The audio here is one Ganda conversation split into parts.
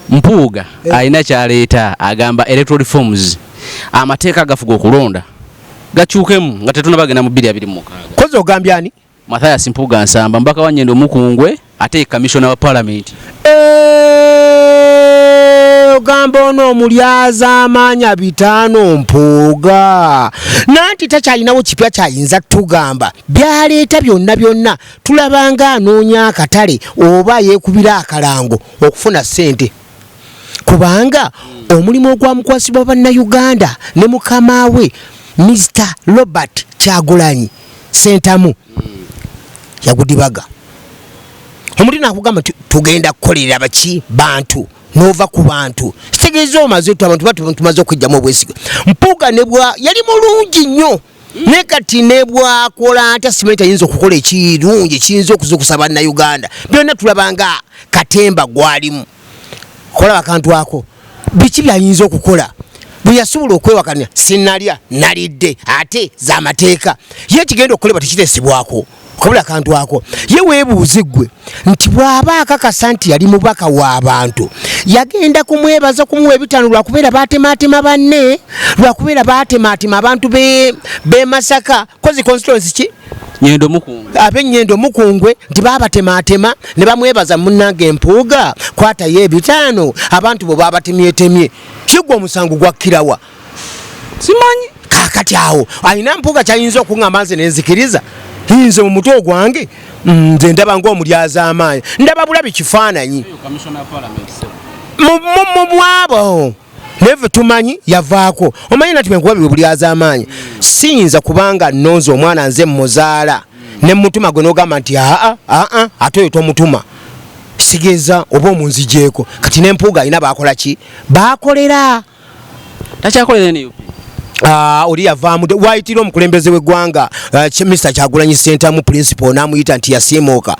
Mpuuga alina kyaleeta, agamba electoral reforms, amateeka agafuga okulonda gakyukemu nga tetunabagenda mu 2026. Kozi ogambye ani? Mathias Mpuuga Nsamba, mubaka wa Nyendo Mukungwe, ate commissioner wa parliament. Ogamba ono omulyazaamaanya 500 Mpuuga nanti takyalinawo kipya kyayinza tugamba. Byaleeta byonna byonna tulabanga anoonya akatale oba yeekubira akalango okufuna ssente, kubanga omulimu ogwamukwasibwa bannayuganda ne mukama we Mr Robert Kyagulanyi Sentamu yagudibaga. Omuntu nakugamba nti tugenda kukolera baki bantu, nova ku bantu kitegeeza omaze abantu batu tumaze okujjamu obwesige. Mpuuga ne bwa yali mulungi nnyo, naye kati ne bwakola atya simanyi tayinza okukola ekirungi ekiyinza okuzuukusa bannayuganda. Byonna tulabanga katemba gwalimu kolaba akantu ako, biki byayinza okukola bwe yasobola okwewakanya sinalya nalidde ate z'amateeka ye kigenda okukolebwa tekiteesebwako okabula akantu ako. Ye weebuuze ggwe nti bw'aba akakasa nti yali mubaka w'abantu, yagenda kumwebaza kumuwa 500 lwakubeera baatemaatema banne, lwakubeera baatemaatema abantu be Masaka kozi constituency ki Nyendo Mukungwe, ab'ennyendo Mukungwe nti baabatemaatema ne bamwebaza munnange Mpuuga kwatayo 500 abantu bo baabatemyetemye. Kigwa omusango gwakkirawa simanyi. Kaakati awo alina Mpuuga kyayinza okuŋŋamba nze nenzikiriza nze mu mutwe ogwange nze ndaba ng'omulyazaamaanyi, ndaba bulabi kifaananyi mu mwabo neve tumanyi yavaako. Omanyi nati bwenkuba bwe bulyazaamaanyi siyinza kubanga nnonze omwana nze mmuzaala ne mutuma gwe n'ogamba nti aa aa ate oyo tomutuma, kitegeeza oba omunzigyeko. Kati ne Mpuuga alina baakola ki baakolera takyakolera NUP. Oli yavaamu wayitira omukulembeze w'eggwanga Mr Kyagulanyi Ssentamu principal n'amuyita nti yasiimuuka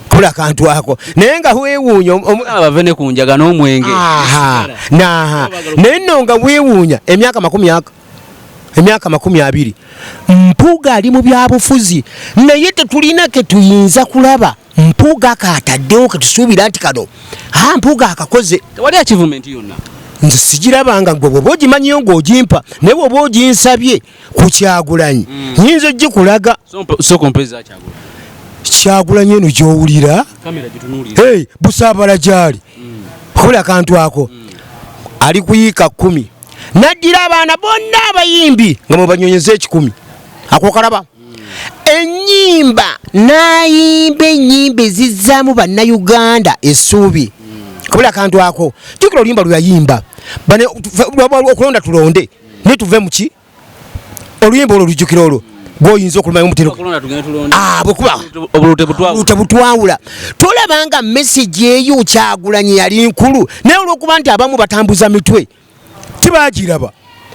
kola akantu ako, naye nga weewuunya bave ne ku njaga n'omwenge. Naha naye nno nga weewuunya emyaka 20 Mpuuga ali mu byabufuzi, naye tetulina ke tuyinza kulaba Mpuuga kaataddewo ketusuubira nti kano Mpuuga akakoze. Tewali achievement yonna. Nze sigirabanga. Gwe bw'oba ogimanyiyo ng'ogimpa, naye bw'oba oginsabye ku Kyagulanyi nyinza ogikulaga. Sooka ompeza Kyagulanyi. Kyagulanyi eno gy'owulira hey, Busaabala gyali kola akantu ako ali kuyiika 10 n'addira abaana bonna abayimbi nga mubanyonyeza 1,000 ako kalaba ennyimba n'ayimba ennyimba ezizzaamu bannayuganda essuubi kabula akantu ako. Jjukira oluyimba lwe yayimba okulonda tulonde naye tuve muki oluyimba olwo lujjukira olwo gwoyinza okulumanya omutero bwekuba tebutwawula. Tolabanga message eyo Kyagulanyi yali nkulu, naye olwokuba nti abamu batambuza mitwe tibagiraba.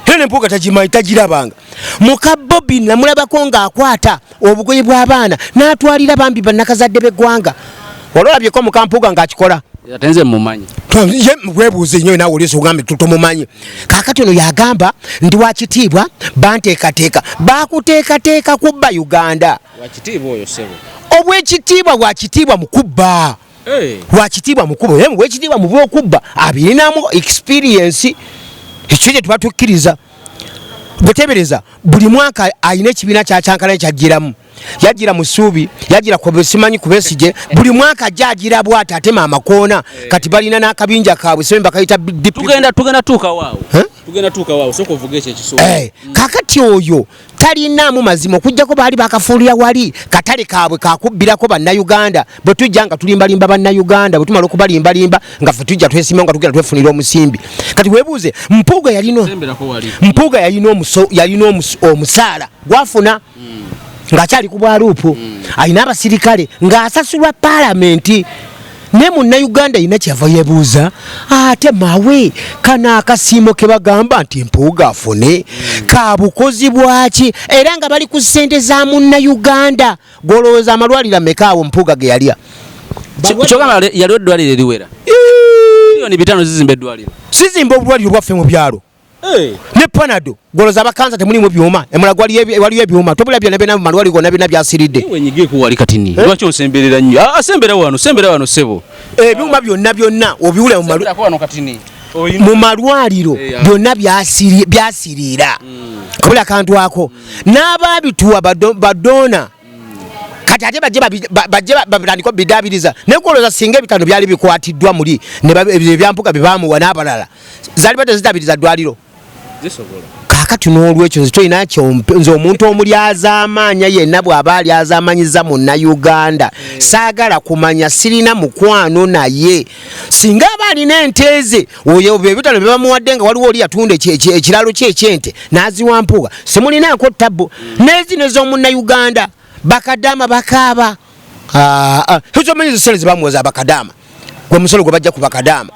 Era ne Mpuuga tagimanyi, tagirabanga. Muka Bobi namulabako ng'akwata obugoye bw'abaana n'atwalira bambi bannakazadde b'eggwanga. Wali olabyeko muka Mpuuga ng'akikola? Ate nze mumanyi. Ye weebuuze nnyo naawe oliisa ogambe tomumanyi. Kaakati ono yagamba ndi wa kitiibwa, banteekateeka, baakuteekateeka kubba Uganda. Wakitiibwa oyo ssebo. Obwekitiibwa bwa kitiibwa mu kubba. Wakitiibwa mu kuba, naye wekitiibwa mu bw'okubba abirinamu experience. Ekyo kye tuba tukkiriza. Bwetebereza buli mwaka alina ekibiina kya kyankala kyajjiramu, yajjira mu ssuubi, yajjira ku simanyi ku Besigye, buli mwaka ajja agira bw'ati atema amakoona. Kati balina n'akabinja kaabwe simanyi bakayita DP. Tugenda tuuka waawo. Tugenda tuuka waawo, sooka ovuge ekyo ekisooka. Kakati oyo talinaamu mazima okuggyako baali bakafuulira wali katale kaabwe kakubbirako bannayuganda. Bwe tujja nga tulimbalimba bannayuganda, bwe tumala okubalimbalimba nga ffe tujja twesiima nga tugenda twefunira omusimbi. Kati weebuuze Mpuuga yalina Mpuuga yalina yalina omusaala gwafuna ng'akyali ku bwaluupu, alina abasirikale ng'asasulwa paalamenti, naye munnayuganda alina kyava yebuuza ate mawe kano akasiimo ke bagamba nti Mpuuga afune kabukozi bwaki, era nga bali ku ssente za munnayuganda. Gwolowooza amalwaliro ameka awo Mpuuga ge yalya? Kyogamba yali eddwaliro eriwera 5 million zizimba eddwaliro. Sizimba obulwaliro bwaffe mu byalo. Ne panado goloza abakansa temulimu byuma, emulago waliyo ebyuma, tobula byonna byonna mu malwaliro gonna byonna byasiridde. Wenyigeko wali katini, lwaki onsemberera nnyo? Ah, sembera wano, sembera wano ssebo. Ebyuma byonna byonna obiwula mu malwaliro byonna byasiriira kabula akantu ako n'abaabituwa badona. Kati ate bajje batandika bidabiriza, naye goloza singa ebitano byali bikwatiddwa muli ebyampuka bye bamuwa n'abalala, zaali badde zidabiriza ddwaliro. Kaakati n'olwekyo nze tolina nze omuntu omulyazaamaanya yenna bw'aba alyazaamanyiza Munnayuganda, saagala kumanya, sirina mukwano naye. Singa aba alina ente ze, oyo ebitano bye bamuwadde nga waliwo oli yatunda ekiralo kye eky'ente n'aziwa Mpuuga, simulinaako tabbu. N'ezino ez'omunnayuganda bakadaama bakaaba. Tozomanyi zisole zebamuwoza abakadaama, gwe musolo gwe bajja ku bakadaama.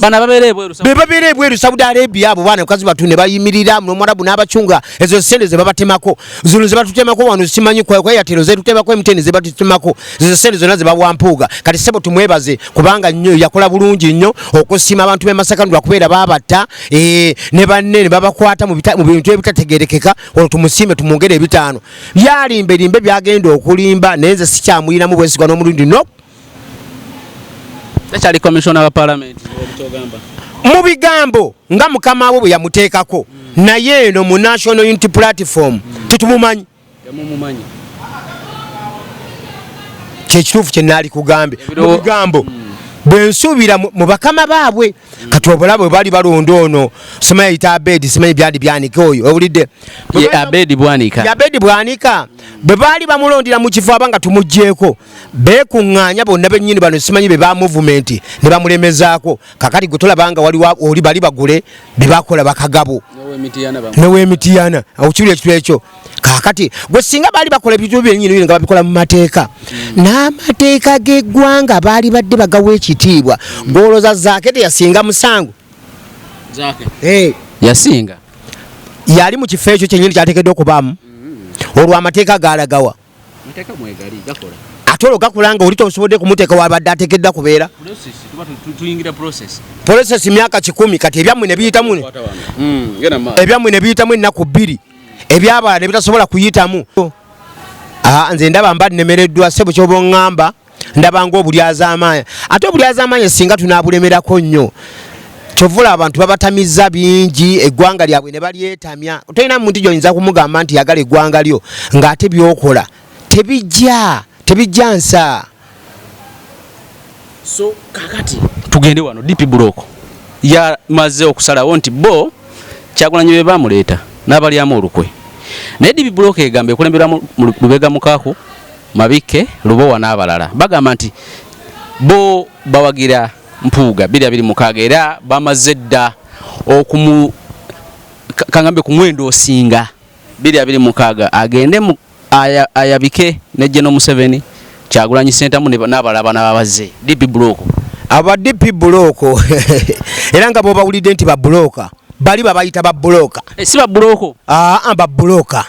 Bana babeera ebweru. Be babeera ebweru Saudi Arabia, abo baana bakazi batu ne bayimirira n'Omuwarabu n'abacunga. Ezo sente ze babatemako, zino ze batutemako wano, simanyi kwa Airtel zetutemako, MTN ze batutemako, ezo sente zonna ze bawa Mpuuga. Kati ssebo tumwebaze kubanga nnyo yakola bulungi nnyo okusiima abantu b'e Masaka lwakubeera babatta, ne banne ne babakwata mu bintu ebitategeerekeka. Olwo tumusiime, tumwongere 5. Byalimbe limbe byagenda okulimba, naye nze sikyamulinamu bwesigwa n'omulundi no. Takyali commissioner wa parliament. Mu bigambo nga mukama we bwe yamuteekako, naye eno mu National Unity Platform tetumumanyi. Kyekituufu kye naali kugambye mu bigambo bwe nsuubira mu bakama baabwe. Kati obulaba bwe bali balonda ono simanyi ayita Abedi, simanyi byandi byanika oyo owulidde? Abedi Bwanika. Abedi Bwanika bwe baali bamulondera mu kifo abanga tumuggyeeko, beekuŋŋaanya bonna bennyini bano simanyi be ba movement ne bamulemezaako. Kakati gwe tolabanga waliwo oli bali bagule be bakola bakagabo n'ow'emitiyana okiri ekintu ekyo. Kakati gwe singa baali bakola ebintu byennyini nga babikola mu mateeka, n'amateeka g'eggwanga baali badde bagawa ekitiibwa. Gw'olowooza Zaake teyasinga musango? Yasinga. Yali mu kifo ekyo kyennyini kyateekeddwa okubaamu. Olwo amateeka gaalagawa? Ate olwo gakola nga oli tosobodde kumuteeka wabadde ateekeddwa kubeera. Process myaka 100. Kati ebyammwe ne biyitamu, ebyammwe ne biyitamu ennaku 2, ebyabalala ne bitasobola kuyitamu. Nze ndaba mba nnemereddwa ssebo, ky'oba oŋŋamba ndaba ng'obulyazaamaanyi. Ate obulyazaamaanyi singa tunaabulemerako nnyo, kyovula abantu babatamiza bingi eggwanga lyabwe ne balyetamya. Tolina muntu gy'oyinza kumugamba nti yagala eggwanga lyo ng'ate by'okola tebijja nsa. So kakati tugende wano, DP Block yamaze okusalawo nti bo Kyagulanyi be bamuleeta n'abalyamu olukwe. Naye DP Block egamba ekulemberwa Lubega Mukaaku, Mabikke, Lubowa n'abalala. Bagamba nti bo bawagira Mpuuga 2026 era bamaze dda okumu kangambe ku mwendo osinga 2026 agende ayabike ne General Museveni, Kyagulanyi Ssentamu n'abalala banababaze DP Block. Aba DP Block era nga bw'obawulidde nti ba bloka, bali babayita ba bloka. Si ba bloka. Ba bloka.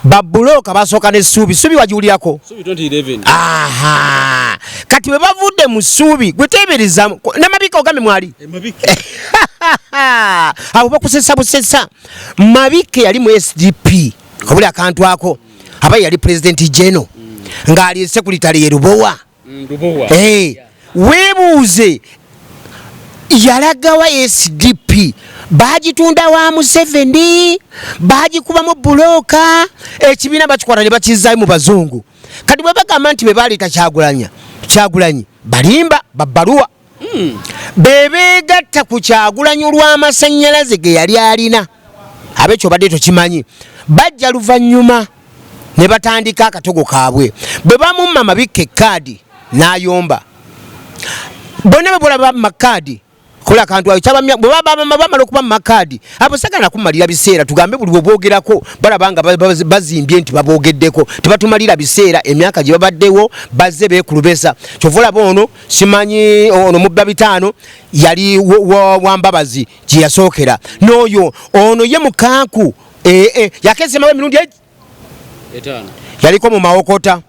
Ba bloka basooka ne Ssuubi. Ssuubi wagiwulirako? Ssuubi 2011. Aha. Kati bwe bavudde mu Ssuubi, gwe teebereza ne Mabikke ogambe mwali? Mabikke. Abo bakusesa busesa. Mabikke yali mu SDP. Kabuli akantu ako. Aba yali President General. Ng'ali sekuritale ye Lubowa. Lubowa. Weebuuze yalagawa SDP, baagitunda wa Museveni, baagikubamu bulooka, ekibiina bakikwata ne bakizzaayo mu bazungu. Kati bwe bagamba nti be baleeta Kyagulanyi balimba, babbaluwa. Be beegatta ku Kyagulanyi olw'amasannyalaze ge yali alina. Ab'ekyo obadde tokimanyi. Bajja luvannyuma ne batandika akatogo kaabwe. Bwe bamumma Mabikke kaadi n'ayomba. Bonna bwe bolaba bamma kaadi, kola akantu ayo kyabamya, bwe bamala okubamma kaadi, abo sagala kumalira biseera, tugambe buli bwe boogerako balaba nga bazimbye nti baboogeddeko, tebatumalira biseera, emyaka gye babaddewo bazze beekulubesa. Kyova olaba ono simanyi ono mubba 5 yali wa Mbabazi gye yasookera, n'oyo ono ye Mukanku, yakeesemawo emirundi 5. Yaliko mu Mawokota.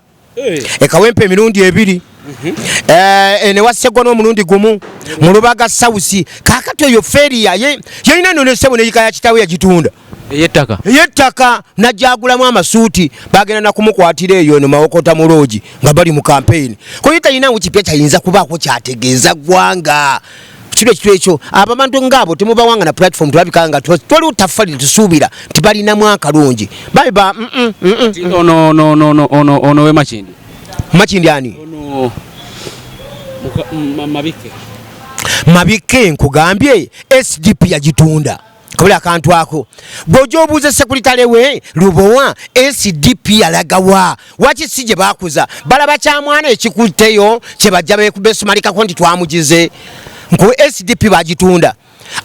Ekawempe emirundi 2. Ene wa Ssegona omulundi gumu mu Lubaga South. Kaakati oyo feeriya yalina nno ne ssebo n'eyika ya kitaawe yagitunda Ey'ettaka. Ey'ettaka n'ajjagulamu amasuuti, bagenda na kumukwatira eyo eno Mawokota mu loogi nga bali mu kampeyini. Kuba talinawo kipya kyayinza kubaako kyategeeza ggwanga. Kiro ekitu ekyo abo abantu ngaabo temubawanga na platform, tulabika nga twaliwo tafali tusuubira nti balinamu akalungi babi ba Ono ono ono ono ono we Makindi. Makindi ani? Ono Mabike. Mabike nkugambye SDP yagitunda kabula akantu ako. Bw'ojja obuuza sekuritale we Lubowa, SDP yalagawa? Waki si gye bakuza balaba kya mwana ekikutteyo kye bajja besumalikako nti twamugize nku SDP bagitunda.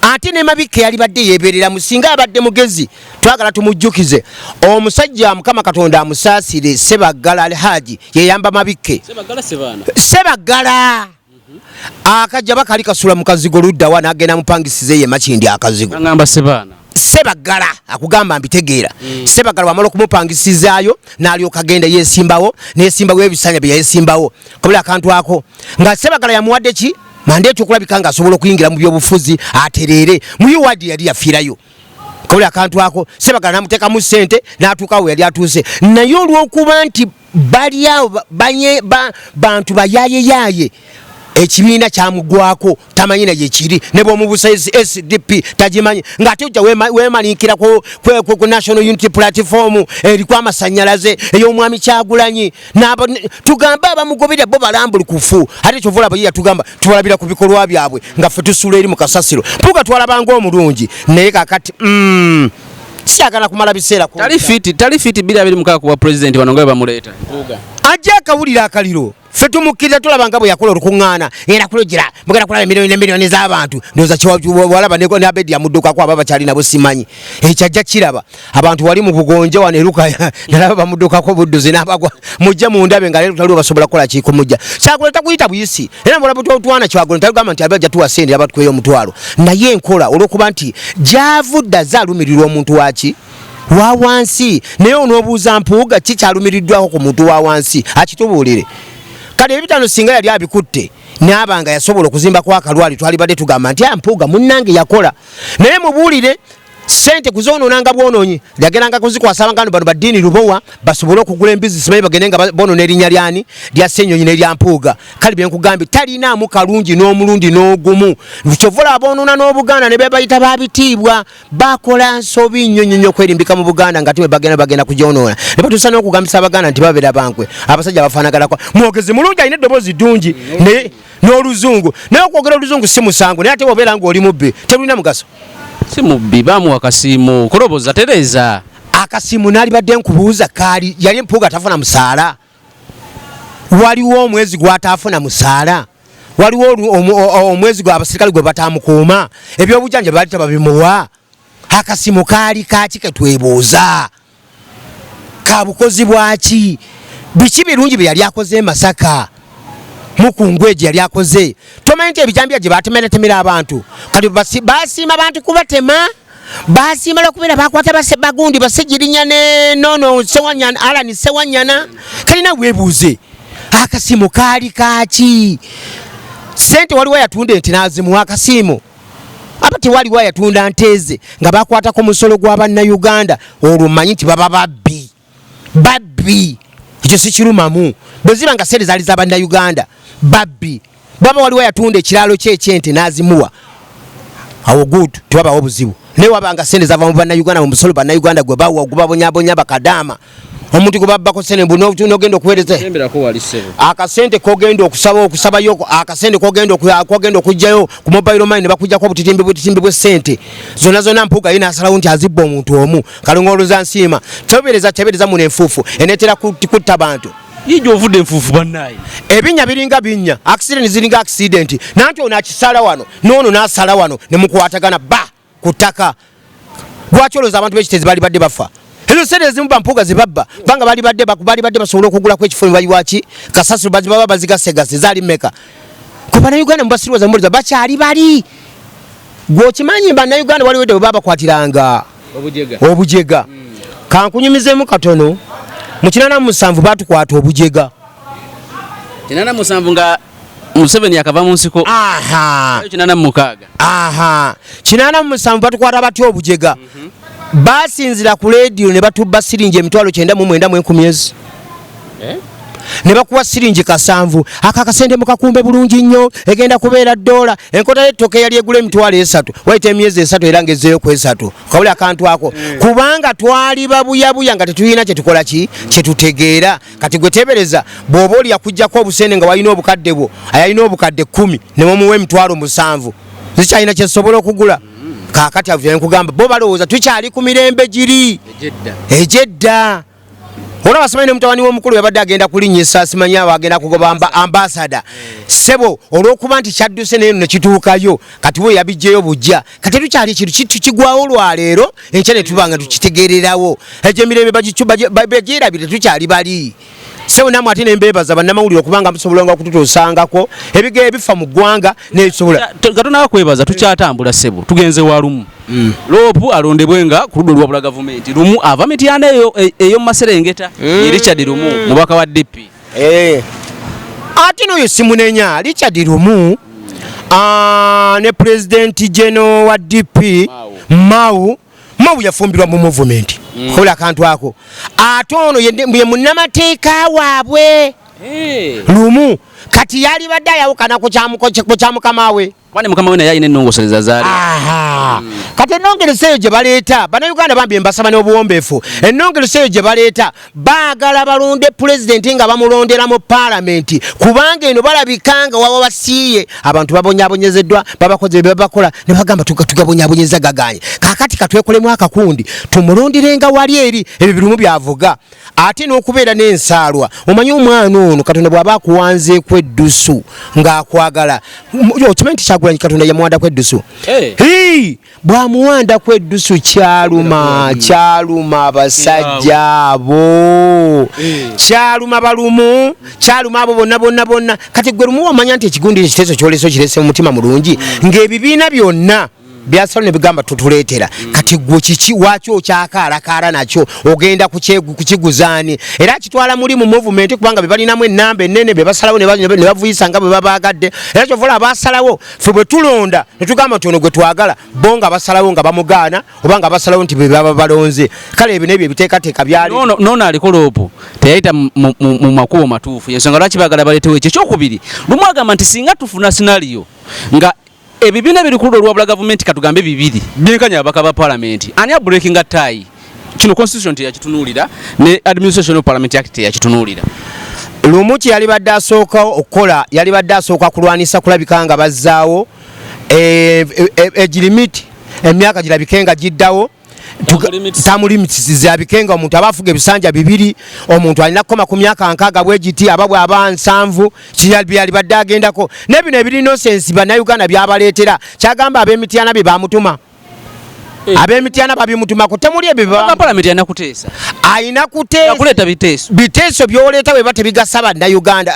Ate ne Mabike yalibadde yeebereramu singa abadde mugezi. Twagala tumujjukize omusajja, Mukama Katonda amusaasire, Sebaggala Alhaji yeyamba Mabike. Sebaggala Sebaana. Sebaggala akajja bakali kasula mu kazigo luddawa n'agenda mupangisize ye Makindi akazigo. Angamba Sebaana. Sebaggala akugamba mbitegeera. Sebaggala wamala okumupangisizaayo n'alyoka agenda yeesimbawo, neesimbawo ebisanya bye yeesimbawo kabula akantu ako nga Sebaggala yamuwadde ki mandate okulabika nga asobola okuyingira mu byobufuzi atereere mu UWAD yali yafiirayo kabula akantu ako. Sebaggala n'amuteekamu ssente n'atuuka we yali atuuse, naye olw'okuba nti bali awo bantu bayaayeyaye ekibiina kyamugwako, tamanyi naye kiri ne bwomubusa SDP tagimanyi, ng'ate ojja weemalinkira ku National Unity Platform eriko amasanyalaze ey'omwami Kyagulanyi. Tugambe abamugoberera bo balambulukufu, ate kyova olaba ye yatugamba tubalabira ku bikolwa byabwe nga ffe tusula eri mu kasasiro. Mpuuga twalabanga omulungi, naye kakati siyagala kumala biseera ku Tali fit, tali fit 2026 kuba president wano nga bamuleeta. Ajja akawulira akaliro, ffe tumukkiriza, tulaba nga bwe yakola olukuŋŋaana era kulugira mugenda kulaba emiliyoni nemiliyoni z'abantu. Ndowooza walaba ne Abedi yamuddukako, aba bakyali nabo simanyi ekyo ajja kiraba abantu wali mu bugonja wano erukaya nalaba bamuddukako budduzi n'abagwa mujje mundabe nga leero taliwo basobola kukola kikumujja. Kyagulanyi takuyita buyisi era mbola butwana Kyagulanyi tagamba nti abajja tuwa sente abatukweyo omutwalo, naye enkola olw'okuba nti gyavudde azze alumirirwa omuntu waki wa wansi, naye onoobuuza Mpuuga ki kyalumiriddwako ku muntu wa wansi akitubuulire. Kale ebitaano singa yali abikutte naaba nga yasobola okuzimbako akalwali, twalibadde tugamba nti Mpuuga munnange yakola, naye mubuulire sente kuzonoonanga bwonoonyi yageranga kuzikwasa abangano bano baddiini Lubowa basobole okugula embizi simanyi bagende nga bonoona erinnya lyani lya Ssenyonyi n'erya Mpuuga. Kale byenkugambye talinaamu kalungi n'omulundi n'ogumu, kyova olaba boonoona n'Obuganda ne bebayita babitiibwa. Bakola nsobi nnyo nnyo nnyo okwerimbika mu Buganda nga tiwe bagenda kugyonoona ne batuusa n'okugambisa Abaganda nti babeera bankwe. Abasajja bafaanaganako, mwogezi mulungi, alina eddoboozi ddungi naye n'oluzungu, naye okwogera oluzungu si musango, naye ate obeera ng'oli mubbi terulina mugaso. Si mubbi, bamuwa kasiimu kuloboza tereza. Akasiimu naalibadde nkubuuza kaali yali Mpuuga tafuna musaala, waliwo omwezi gw'ataafuna musaala, waliwo omwezi gwa abasirikale gwe batamukuuma, ebyobujjanjabi baali tebabimuwa. Akasimu kaali kaki ketwebuuza ka bukozi bwaki? Biki birungi bye yali akoze e Masaka mukungu egyo yali akoze? Tomanyi nti ebijambiya gye batemeratemera abantu kati basiima bantu kubatema, basiima lwakubeera bakwata bagundi Basegirinya ne nono Sewanyana, Alan Sewanyana. Kalina weebuuze akasimu kaali kaki? Sente waliwo yatunda ente n'azimuwa akasimu, aba tewaliwo ayatunda nteeze nga bakwatako musolo gwa bannayuganda, olwo mmanyi nti baba babbi babbi, ekyo sikirumamu. Bwe ziba nga sente zaali za bannayuganda, babbi. Baba waliwo yatunda ekiraalo kye ekyente n'azimuwa, awo good, tewabawo buzibu, naye wabanga sente zava mu bannayuganda, mu musolo bannayuganda gwe bawa ogubabonyabonya bakadaama, omuntu gwe babbako sente mbu n'ogenda okuweereza Semberako wali ssebo. Akasente kogenda okusaba okusabayo, akasente kogenda okugjayo ku mobile money ne bakuggyako obutitimbi butitimbi bw'essente zonna zonna. Mpuuga ye n'asalawo nti azibba omuntu omu kalongoloza nsiima tebereza tebereza muno enfuufu eneetera kutta bantu. Yijo ovudde enfuufu bannaye. Ebinnya biringa binnya, accident ziringa accident, nanti ono akisala wano n'ono n'asala wano ne mukwatagana ba ku ttaka. Lwaki olowooza abantu b'ekiteezi bali badde bafa? Ezo sente ezimu bampuuga zebabba banga bali badde basobola okugulako ekifo ne bayiwaki kasasiro baba bazigasegase zaali mmeka? Ku bannayuganda mubasirwaza mubuliza bakyali bali gwe okimanyi bannayuganda waliwo edda bwe babakwatiranga Obujega. Obujega. Kankunyumizemu katono, mu 87 batukwata obujega. 87 nga Museveni akava mu nsiko. Aha. 86. Aha. 87 batukwata batya obujega? Basinzira ku leediyo ne batubba siringi 99,000 ezi. Eh? Ne bakuwa siringi 7. Aka akasente mukakumbe bulungi nnyo, egenda kubeera dola. Enkota y'ettooke yali egula 30,000, wayita emyezi 3 era ng'ezzeeyo ku 3. Kabuli akantu ako. Kubanga twali babuyabuya nga tetulina kye tukola ki? Kye tutegeera. Kati gwe teebereza bw'oba oli yakuggyako obusente nga walina obukadde bwo, ayalina obukadde 10 ne mumuwa 70,000. Zikyalina kye zisobola okugula. Kaakati awo bye nkugamba, bo balowooza tukyali ku mirembe giri egy'edda. Olaba simanyi ne mutabani w'omukulu yabadde agenda kulinnyisa, simanyi awo agenda kugoba ambasada. Ssebo olw'okuba nti kyadduse naye ne kituukayo, kati we yabiggyeyo bujja. Kati tetukyali ekintu kigwawo lwaleero, enkya ne tuba nga tukitegeererawo. Egyo emirembe bagyerabire, tetukyali bali. Ssebo nammwe ate ne mbeebaza bannamawulire okubanga musobolanga okututuusangako ebigere ebifa mu ggwanga n'ebisobola. Katonda akwebaza tukyatambula ssebo, tugenze wa Lumu. Loopu alondebwe nga ku ludda oluwabula gavumenti. Lumu ava Mityana eyo mu Maserengeta. Ye Richard Lumu, mubaka wa DP. Ate n'oyo simunenya, Richard Lumu, ne Pulezidenti General wa DP, Mao. Mao yafumbirwa mu movement. Kola akantu ako. Ate ono ye munnamateeka waabwe. Lumu kati yalibadde ayawukana ku kya mukama we. Kwani mukama we naye alina ennongosereza zaali. Kati ennongosereza eyo gye baleeta, Bannayuganda bambi mbasaba n'obuwombeefu. Ennongosereza eyo gye baleeta, baagala balonde pulezidenti nga bamulondera mu paalamenti, kubanga eno balabika nga waba basiiye abantu babonyaabonyezeddwa, babakoze bye babakola, ne bagamba tugabonyaabonyeza gagaanye. Kaakati katwekolemu akakundi tumulonderenga wali eri, ebyo birimu byavuga. Ate n'okubeera n'ensaalwa, omanyi omwana ono Katonda bw'aba akuwanzeeko eddusu ng'akwagala, okimanyi nti Kyagulanyi Katonda yamuwandako eddusu? Hii! Bw'amuwandako eddusu kyaluma, kyaluma abasajja abo. Kyaluma balumu, kyaluma abo bonna bonna bonna. Kati gwe lumu wamanya nti ekigundi ekiteeso ky'olese okirese mu mutima mulungi, ng'ebibiina byonna byasalo ne bigamba tutuleetera. Kati gwe kiki waaki okyakaalakaala nakyo, ogenda kukiguzaani? Era akitwala muli mu movement kubanga be balinamu ennamba ennene, be basalawo ne bavuyisa nga bwe babaagadde. Era kyova olaba basalawo, ffe bwe tulonda ne tugamba nti ono gwe twagala, bo nga basalawo nga bamugaana oba nga basalawo nti be baba balonze. Kale ebyo n'ebyo ebiteekateeka byali. Noono aliko loopu teyayita mu makubo matuufu, ensonga lwaki baagala baleetewo ekyo. Ekyokubiri, Lumu agamba nti singa tufuna scenario nga ebibiina biri ku ludda oluwabula gavumenti katugambe bibiri byenkanya ababaka ba paalamenti, ani a breakinga tie? Kino constitution teyakitunuulira ne administration of parliament act teyakitunuulira. Lumu kye yalibadde asooka okukola, yalibadde asooka kulwanisa kulabika nga bazzaawo egirimiti, emyaka girabike nga giddawo. Term limits zirabike nga omuntu aba afuga ebisanja 2, omuntu alina kukoma ku myaka 60 bwe giti, aba bw'aba 70, byalibadde agendako. Ne bino ebiri nonsense Bannayuganda byabaleetera. Kyagamba ab'Emityana bye bamutuma. Ab'Emityana babimutumako, temuli ebyo bye Abaka parliament alina kuteesa. Alina kuteesa. Yakuleeta biteeso. Biteeso by'oleeta bwe biba tebigasa Bannayuganda.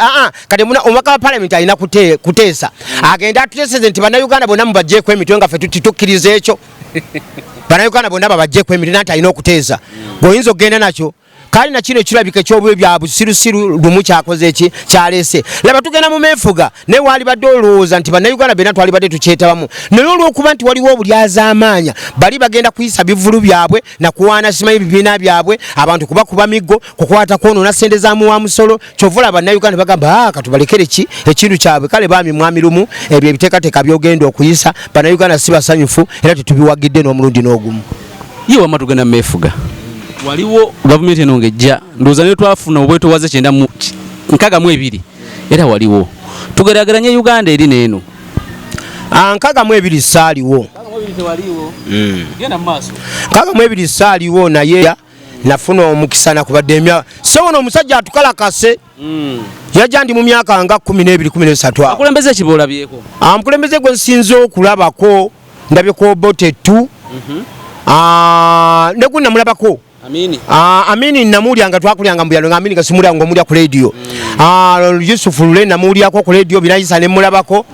Kati omubaka wa parliament alina kuteesa. Agenda atuteeseze nti Bannayuganda bonna mubaggyeko emitwe nga ffe tukkiriza ekyo. Bannayuganda bonna babaggyeko emitwe, nanti alina okuteesa. Bw'oyinza okugenda nakyo. Kale na kino ekirabika eky'obubi bya busirusiru Lumu kyakoze ki? Kyaleese. Laba tugenda mu meefuga, naye waalibadde olowooza nti Bannayuganda benna twalibadde tukyetabamu. Naye olw'okuba nti waliwo obulyazaamaanya, bali bagenda kuyisa bivvulu byabwe na kuwaana simanyi bibiina byabwe, abantu kubakuba miggo, kukwata kwonoona ssente za muwa musolo. Ky'ova olaba Bannayuganda bagamba, katubalekere ki ekintu kyabwe. Kale baami mwami Lumu, ebyo ebiteekateeka by'ogenda okuyisa, Bannayuganda si basanyufu era tetubiwagidde n'omulundi n'ogumu. Ye wamma tugenda mu meefuga. Waliwo gavumenti eno ng'ejja, ndowooza ne twafuna obwetoowaze kyenda mu nkaaga mu ebiri, era waliwo. Tugeraageranye Uganda eri n'eno. 62 saaliwo. 62 tewaliiwo. Genda mu maaso. 62 saaliwo, naye nafuna omukisa nakubadde emyaka. So ono omusajja atukalakase. Yajja ndi mu myaka nga 12, 13 awo. Akulembeze ki bw'olabyeko? Omukulembeze gwe nsinze okulabako, ndabye ku Obote 2. Ne gwe namulabako. Amini. Amini namuwulira nga twakulyanga mu byalo, nga Amini nga simulya ng'omulya ku leediyo. Yusufu Lule namuwulyako ku leediyo, Birayisa ne mmulabako.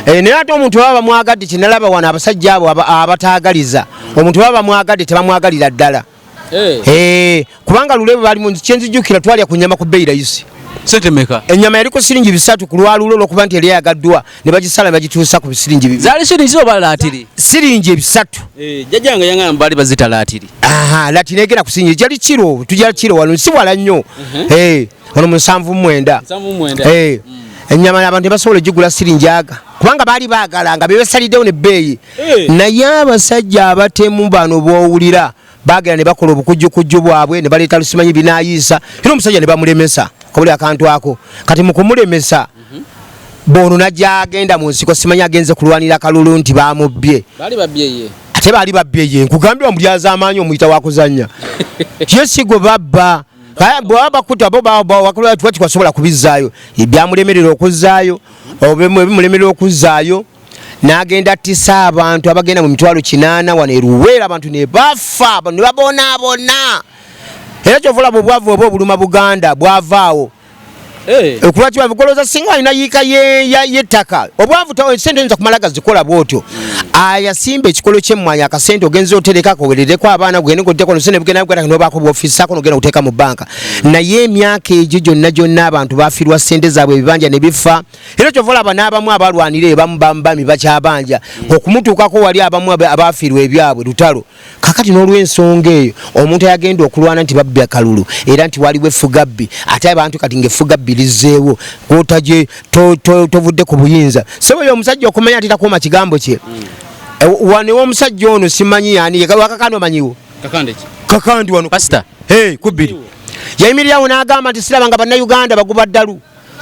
Naye ate omuntu baba bamwagadde, kye nalaba wano abasajja abo abataagaliza. Omuntu baba bamwagadde tebamwagalira ddala. Kubanga Lule bwe bali mu kye nzijukira twalya ku nnyama ku bbeeyi layisi. Sente meka? Ennyama yali ku siringi 3 ku lwalulo olwokuba nti yali eyagaddwa ne bagisala ne bagituusa ku bisiringi 2. Zaali siringi oba laatiri? Siringi 3. Jjajjange yangamba baali bazita laatiri. Aha, laatiri negenda ku siringi gyali kiro, tujja kiro wano si wala nnyo. Wano mu 79. 79. Ennyama abantu tebasobola ogigula siringi aga kubanga baali baagala nga bebasaliddewo n'ebbeeyi. Naye abasajja abatemu bano b'owulira baagenda ne bakola obukujjukujju bwabwe ne baleeta lusimanyi binaayiisa era omusajja ne bamulemesa kabuli akantu ako. Kati mu kumulemesa bono najja agenda mu nsiko simanyi agenze kulwanira kalulu nti bamubbye. Baali babbye ye. Ate baali babbye ye. Nkugambye omulyaza amaanyi omuyita wa kuzannya. Ye si gwe babba. Kaya bw'aba bakuta bo wakulwa tuwa kikwasobola kubizzaayo. Ebyamulemerera okuzzaayo, oba ebimulemerera okuzzaayo, n'agenda attisa abantu abagenda mu mitwalo 8 wano e Luweero, abantu ne bafa, abantu ne babonaabona. Era ky'ova olaba obwavu oba obuluma Buganda bwavaawo. Okulwaki babigoloza singa alina yiika y'ettaka. Obwavu sente oyinza kumala gazikola bw'otyo. Ayasimba ekikolo ky'emmwanyi akasente ogenze otereka kowerereko abaana ogende ng'oddeko nosente bugenda bugenda n'obaako bw'ofisaako n'ogenda oteeka mu bbanka. Naye emyaka egyo gyonna gyonna abantu bafiirwa ssente zaabwe ebibanja ne bifa. Era ky'ova olaba n'abamu abalwanira eyo bamu bami bakyabanja. Okumutuukako wali abamu abaafiirwa ebyabwe lutalo. Kakati n'olw'ensonga eyo omuntu ayagenda okulwana nti babbye akalulu era nti waliwo effugabbi ate abantu kati ng'effugabbi lizzeewo gwotaje tovudde ku buyinza. Ssebo oyo omusajja okumanya nti takuuma kigambo kye. Wano ew'omusajja ono simanyi ani, ye Kakande omanyiwo? Kakande ki? Kakande wano. Pastor. Hey, kubiri. Yayimirirawo n'agamba nti siraba nga bannayuganda baguba ddalu.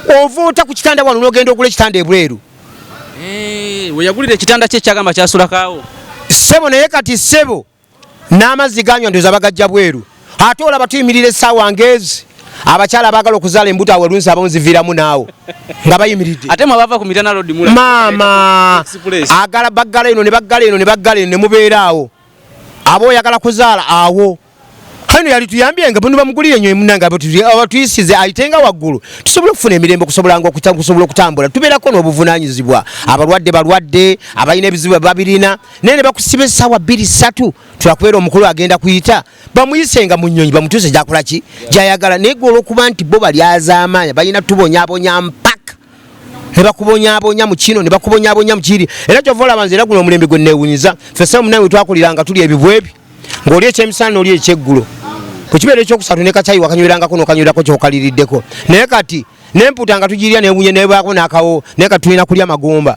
Ova ota ku kitanda wano n'ogenda ogula ekitanda ebweru. We yagulira ekitanda kye kyagamba kyasulakaawo. Ssebo naye kati ssebo n'amazzi ganywa ndowooza bagajja bweru. Ate olaba tuyimirira essaawa ng'ezi abakyala abaagala okuzaala embuto awo olunsi abamu ziviiramu naawo nga bayimiridde. Ate mwe abava ku Mitana Road mula. Maama, Express. agala baggala eno ne baggala eno ne baggala eno ne mubeera awo. Aba oyagala kuzaala awo. Kano yali tuyambye nga bano bamugulire nnyo emunange abatuyisize ayitenga waggulu tusobole okufuna emirembe okusobola nga okusobola okutambula. Tubeerako n'obuvunaanyizibwa. Abalwadde balwadde, abalina ebizibu babirina, naye ne bakusiba essaawa bbiri ssatu tulakubeera omukulu agenda kuyita bamuyisenga mu nnyonyi bamutuuse gy'akola ki gy'ayagala. Naye gwe olw'okuba nti bo balyazaamaanya balina tubonyaabonya mpaka ne bakubonyaabonya mu kino ne bakubonyaabonya mu kiri. Era ky'ova olaba nze era guno omulembe gwe neewunyiza. Ffe ssebo munnange twakuliranga tuli ebibwebi ng'oli ekyemisana n'oli ekyeggulo. Ku kibeera ekyokusatu ne kacaayi wakanywerangako n'okanywerako ky'okaliriddeko. Naye kati n'empuuta nga tugirya n'ewunye n'ebaako n'akawo, naye kati tulina kulya magumba.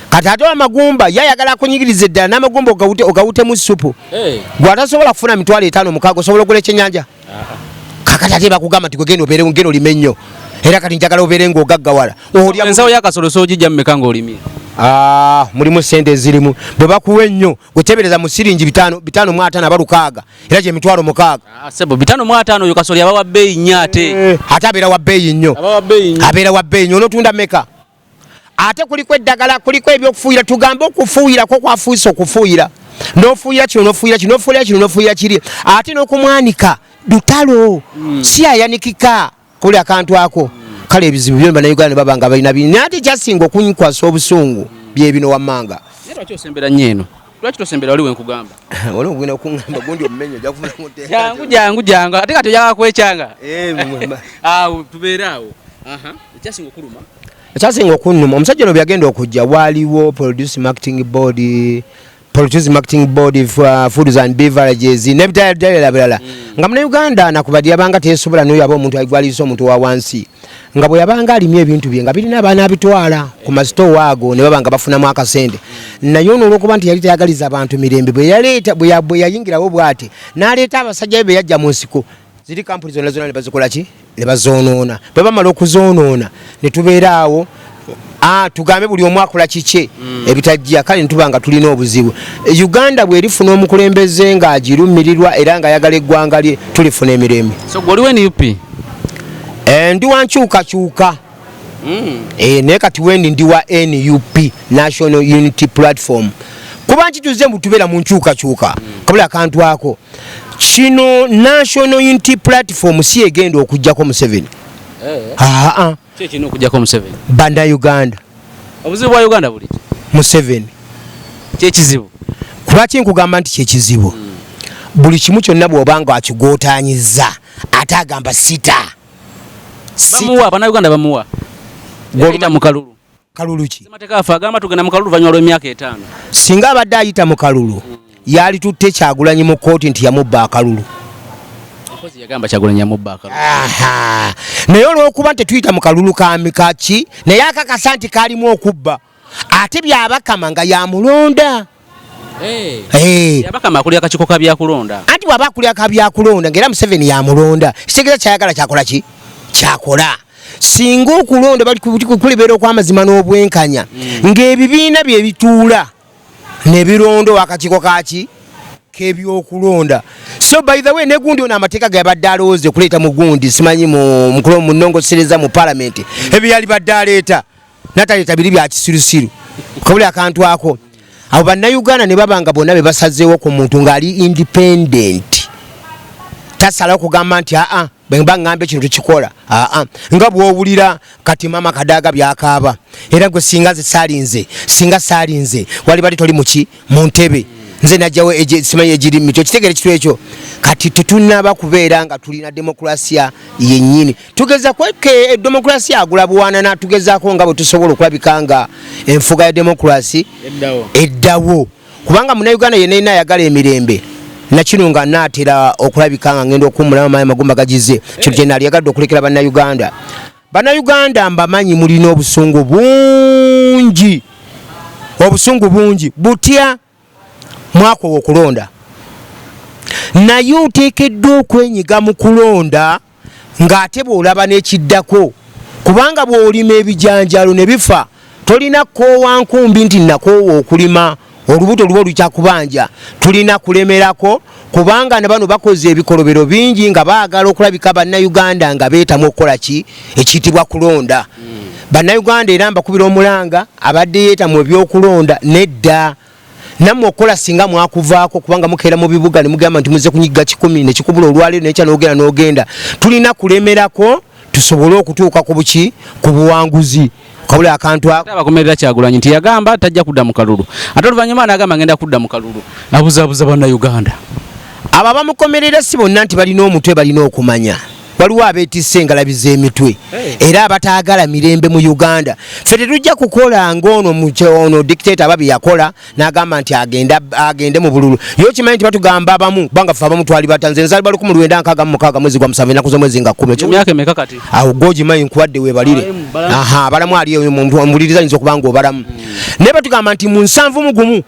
Kati ate amagumba ye ayagala akunyigiriza eddala n'amagumba ogawutemu ssupu. Gwe atasobola kufuna mitwalo etaano mukaaga osobola okugula ekyennyanja? Kakati ate bakugamba nti gwe genda obeere, genda olime nnyo. Era kati njagala obeere ng'ogaggawala. Olya Ensawo y'akasolo soogijja mmeka ng'olimye? Mulimu ssente ezirimu. Bwe bakuwa ennyo, gwe teebereza mu siringi 550 aba 6, era gye mitwalo 6. Ssebo, 55 oyo kasoli aba wa bbeeyi nnyo ate. Ate abeera wa bbeeyi nnyo. Aba wa bbeeyi nnyo. Abeera wa bbeeyi nnyo. Onootunda mmeka? Ate kuliko eddagala, kuliko ebyokufuuyira. Tugambe okufuuyirako kwafuuse okufuuyira. N'ofuuyira kino, n'ofuuyira kino, n'ofuuyira kino, n'ofuuyira kiri. Ate n'okumwanika lutalo. Si ayanikika kuli akantu ako. Kale ebizibu byonna Bannayuganda ne baba nga balina bingi. Naye ate ekyasinga okunkwasa obusungu bye bino wammanga. Naye lwaki osembera nnyo eno? Lwaki tosembera wali we nkugamba? Wali ogenda okuŋŋamba gundi omumenye ojja kufuna muteeka. Jangu, jangu, jangu. Ate kati oyagala kwekyanga? Awo tubeere awo. Aha, ekyasinga okuluma? Ekyasinga okunnuma, omusajja ono bwe yagenda okujja waaliwo Produce Marketing Board, Produce Marketing Board, Foods and Beverages n'ebirala birala. Nga Munnayuganda nakubadde yabanga teyesobola n'oyo aba omuntu agwaliisa omuntu wa wansi. Nga bwe yabanga alimye ebintu bye nga birina abaana abitwala ku masitoowa ago ne baba nga bafunamu akasente. Naye ono olw'okuba nti yali tayagaliza bantu mirembe, bwe yaleeta, bwe ya-, bwe yayingirawo bw'ati, n'aleeta abasajja be be yajja mu nsiko, ziri kampuni zonna zonna ne bazikola ki? Ne bazoonoona. Bwe bamala okuzoonoona, ne tubeera awo, tugambe buli omu akola kikye ebitajja, kale ne tuba nga tulina obuzibu. Uganda bw'erifuna omukulembeze ng'agirumirirwa era ng'ayagala eggwanga lye, tulifuna emirembe. So gwe oliwo NUP? Ndi wa nkyukakyuka. Naye kati wendi ndi wa NUP, National Unity Platform. Kuba nkituze mbu tubeera mu nkyukakyuka. Kabula akantu ako. Kino National Unity Platform si egenda okuggyako Museveni. Ki ekirina okuggyako Museveni? Bannayuganda. Obuzibu bwa Uganda buli ki? Museveni. Kye kizibu? Lwaki nkugamba nti kye kizibu? Buli kimu kyonna bw'oba nga akigootaanyizza ate agamba sita. Bamuwa Bannayuganda, bamuwa ayita mu kalulu. Kalulu ki? Ssemateeka waffe agamba tugenda mu kalulu luvannyuma lw'emyaka 5. Singa abadde ayita mu kalulu, yali tutte Kyagulanyi mu kkooti nti yamubba akalulu. Mpozi yagamba Kyagulanyi yamubba akalulu. Aha. Naye olw'okuba nti tetuyita mu kalulu kaki, naye akakasa nti kalimu okubba, ate Byabakama nga yamulonda. Byabakama akulira akakiiko ka byakulonda. Anti bw'aba akulira ka byakulonda ng'era Museveni yamulonda, kitegeeza kyayagala kyakola ki kyakola. Singa okulonda bali kulibeera okw'amazima n'obwenkanya, ng'ebibiina bye bituula ne bironda ow'akakiiko kaki k'ebyokulonda. So by the way, ne gundi ono amateeka ge yabadde alowooza okuleeta mu gundi, simanyi mu nnongosereza mu palamenti, ebyo yali badde aleeta nataleeta biri bya kisirusiru kabuli akantu ako. Abo Bannayuganda ne baba nga bonna be basazeewo ku muntu ng'ali independent, tasalawo kugamba nti aa, bwe mba ŋŋambye kino tukikola, aa, nga bw'owulira kati Mama Kadaga byakaaba. Era gwe singa nze saalinze, singa saalinze wali bali toli muki mu ntebe, nze najjawo simanyi egiri miti. Okitegeera ekitu ekyo? Kati tetunnaba kubeera nga tulina demokrasiya yennyini. Tugeza kweke demokrasiya agula buwanana, tugezaako nga bwe tusobola okulabika nga enfuga ya demokrasi eddawo, eddawo, kubanga Munnayuganda yenna yenna ayagala emirembe. Nakino nga naatera okulabika nga ngenda okuwummulamu, amaanyi amagumba gagize, kintu kye naali okulekera Bannayuganda. Bannayuganda mbamanyi mulina obusungu bungi, obusungu bungi butya. Mwaka okulonda, naye oteekeddwa okwenyiga mu kulonda ng'ate bw'olaba n'ekiddako, kubanga bw'olima ebijanjalo ne bifa, tolina koowa nkumbi nti nakoowa okulima, olubuto luba olukyakubanja. Tulina kulemerako, kubanga na bano bakoze ebikolobero bingi nga baagala okulabika Bannayuganda nga beetamu okukola ki ekiyitibwa kulonda. Bannayuganda, era mbakubira omulanga, abadde yeetamu ebyokulonda nedda, nammwe okukola singa mwakuvaako, kubanga mukeera mu bibuga ne mugamba nti muzze kunyiga 100 ne kikubula olwaleero nekya n'ogenda n'ogenda. Tulina kulemerako tusobole okutuuka ku buki, ku buwanguzi, kabula akantu ako. Abakomerera Kyagulanyi nti yagamba tajja kudda mu kalulu, ate oluvannyuma n'agamba ngenda kudda mu kalulu, abuzaabuza Bannayuganda. Abo abamukomerera si bonna nti balina omutwe, balina okumanya waliwo abeetisse engalabi z'emitwe era abataagala mirembe mu Uganda. Ffe tetujja kukola ng'ono ono dictator aba bye yakola n'agamba nti agende mu bululu. Ye okimanyi nti batugamba abamu, kubanga ffe abamu twali bata. Nze nzaalibwa 1966, mwezi gwa 7, ennaku z'omwezi nga 10. Emyaka emeka kati? Awo gwogimanyi, nkuwadde weebalire. Aha, abalamu ali omuntu omuwuliriza ayinza okuba nga obalamu, naye batugamba nti mu 71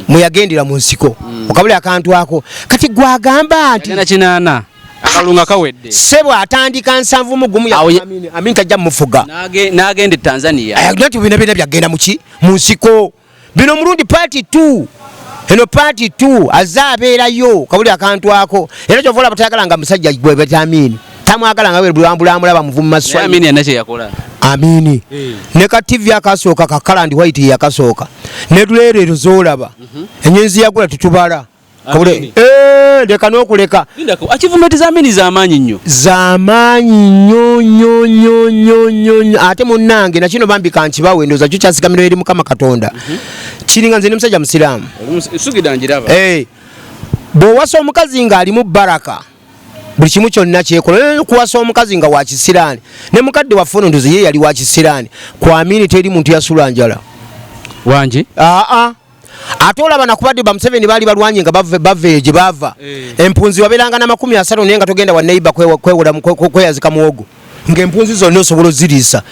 mwe yagendera mu nsiko, okabuli akantu ako. Kati gwagamba nti Yagenda 80 akalulu nga kawedde. Ssebo, atandika 71. Awo Amin tajja mumufuga. N'agenda e Tanzania. Nti bina bina byagenda muki mu nsiko bino omulundi part 2, eno part 2 azze abeerayo, kabuli akantu ako. Era kyova olaba tayagala nga musajja gwe bata Amini, tamwagala nga bwe bwamulaba muvuma. Naye Swahili. Amini yenna kye yakola. Amini ne ka TV akasooka ka colour and white yakasooka ne tuleerero z'olaba enyenzi yagula tetubala. Amini. Eh, leka n'okuleka. Lindako, achievement za Amini z'amaanyi nnyo. Zamaanyi nnyo nnyo nnyo nnyo nnyo nnyo. Ate munnange, nakino bambi kankibawe, ndowooza kyo kyasigamiro eri Mukama Katonda. Kiringa nze ne musajja musiraamu. Sugida njiraba. Eh, bw'owasa omukazi ng'alimu baraka, buli kimu kyonna kyekola. Okuwasa omukazi nga wa kisiraani, ne mukadde waffe ono ndozi ye yali wa kisiraani, ku Amini teri muntu yasula njala. Wangi? Aa, ate olaba nakubadde ba Museveni baali balwanye nga bava eyo gye baava. Empunzi wabeeranga na 30, naye nga togenda wa neighbor kwewola kweyazika muwogo, ng'empunzi zonna osobola oziriisa.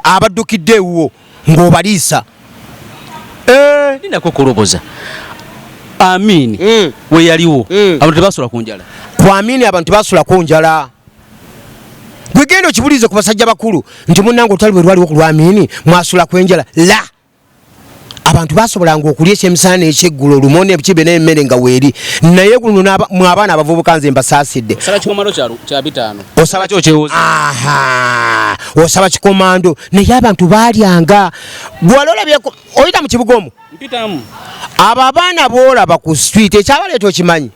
Abaddukidde ewuwo ng'obaliisa. Lindako, kuloboza Amini we yaliwo, abantu tebasula ku njala. Ku Amini abantu tebasula ku njala. Gwe genda okibulize ku basajja bakulu nti munnange olutalo bwe lwaliwo ku lwamini mwasula ku enjala? La, abantu basobolanga okulya ekyemisana n'ekyeggulo, olumonde, ebikibe n'emmere nga weeri. Naye guno mwe abaana abavubuka, nze mbasaasidde. Osaba kikomando kya 500. Osaba kyo kyewoza. Aha, osaba kikomando, naye abantu baalyanga. Gwali olabyeko oyita mu kibuga omwo? Mpitamu. Abo abaana boolaba ku street, ekyabaleeta okimanyi?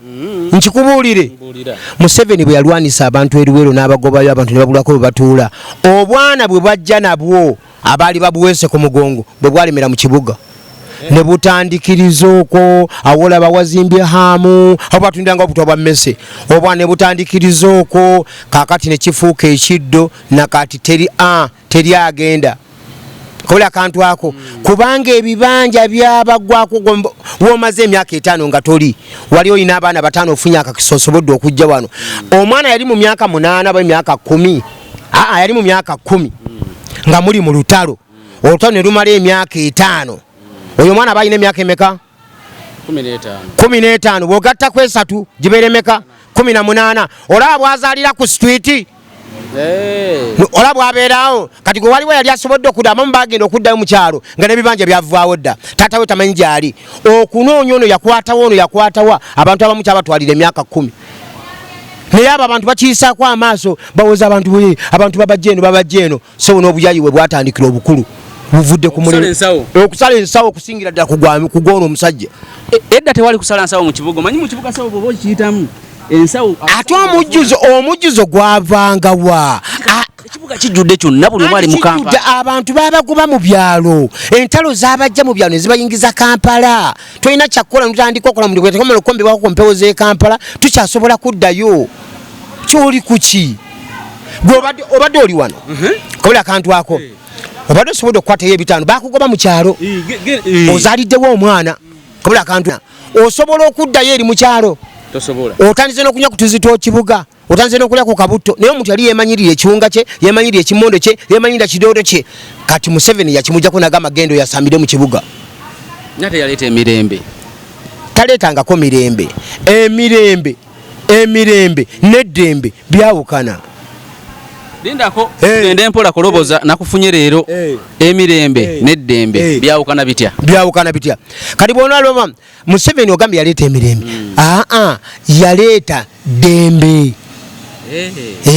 Nkikubuulire? Mbuulira. Museveni bwe yalwanisa abantu eruwero n'abagobayo, abantu ne babulako bwe batuula, obwana bwe bwajja nabwo abaali babuweese ku mugongo bwe bwalemera mu kibuga. Ne butandikiriza okwo awolaba wazimbye haamu awo batundanga obutwa bwa mmese obwa ne butandikiriza okwo kakati ne kifuuka ekiddo nakati teri a teri agenda kola akantu ako kubanga ebibanja byabagwako womaze emyaka 5 nga toli wali olina abaana 5 ofunye akakisa osobodde okujja wano. Omwana yali mu myaka 8 aba emyaka 10 aa yali mu myaka 10 nga muli mu lutalo olutalo ne lumala emyaka 5. Oyo omwana aba alina emyaka emeka? 15. Bw'ogatta ku 3 gibeera emeka? 18. Olaba bw'azaalira ku street olaba bw'abeerawo kati gwe waliwo yali asobodde okudda abamu bagenda okuddayo mu kyalo nga n'ebibanja byavaawo dda taata we tamanyi gy'ali okunoonya ono yakwatawo ono yakwatawa abantu abamu kyabatwalira emyaka 10 naye abo abantu bakiyisaako amaaso bawoza abantu bwe abantu babajja eno babajja eno so n'obuyayi we bwatandikira obukulu buvudde ku muliro okusala ensawo okusingira ddala kugwona omusajja. Edda tewali kusala nsawo mu kibuga omanyi mu kibuga sawo bw'oba okiyitamu ensawo ate omujjuzo gwavanga wa ekibuga kijjudde kyonna buli omu ali mu Kampala. Abantu babagoba mu byalo entalo zabajja mu byalo ne zibayingiza Kampala tolina kyakukola notandika okola mulimu tekamala okukombebwako ku mpewo z'e Kampala tukyasobola kuddayo kyoli kuki gwe obadde oli wano kabula akantu ako obadde osobodde okukwatayo 5 bakugoba mu kyalo ozaaliddewo omwana kabula akantu osobola okuddayo eri mu kyalo otandise n'okunywa ku tuzzi tw'ekibuga otandise n'okulya ku kabuto naye omuntu yali yeemanyirira ekiwunga kye yeemanyirira ekimondo kye yeemanyirira kidoodo kye kati Museveni yakimuggyako n'agamba genda oyasambire mu kibuga. Nate yaleeta emirembe taleetangako mirembe emirembe emirembe n'eddembe byawukana. Lindako gende mpola kuloboza nakufunye leero emirembe n'eddembe byawukana bitya? Byawukana bitya? Kati bw'onalaba Museveni ogambye yaleeta emirembe aa yaleeta ddembe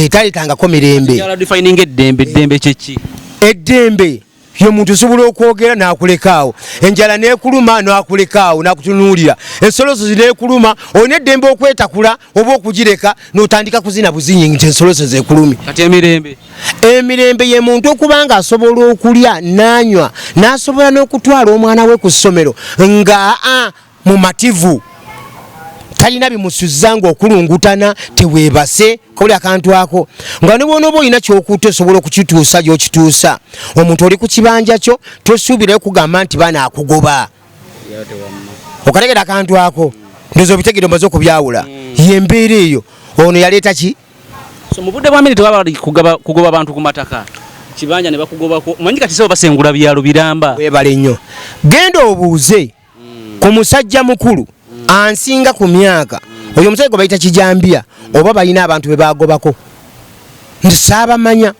taleetangako mirembe. Defining eddembe eddembe kyeki? Eddembe ye muntu osobola okwogera n'akulekaawo enjala n'ekuluma n'akulekaawo n'akutunuulira ensoloso zineekuluma olina eddembe okwetakula oba okugireka n'otandika kuzina buzinyi nti ensoloso zeekulumye. Kati emirembe emirembe ye muntu okuba nga asobola okulya n'anywa n'asobola n'okutwala omwana we ku ssomero nga mumativu talina bimusuzza ng'okulungutana teweebase kabuli akantu ako nga ne bw'onooba olina ky'okutte osobola okukituusa gy'okituusa. Omuntu oli ku kibanja kyo tosuubirayo kugamba nti banaakugoba okategera akantu ako ndowooza obitegedde omaze okubyawula y'embeera eyo. Ono yaleeta ki? So mu budde bwa Amini tewaba kugoba abantu ku mataka kibanja ne bakugobako omanyi kati sebo basengula byalo biramba. Weebale nnyo genda obuuze ku musajja mukulu ansinga ku myaka oyo omusajja gwe bayita Kijambiya oba balina abantu be bagobako nti saabamanya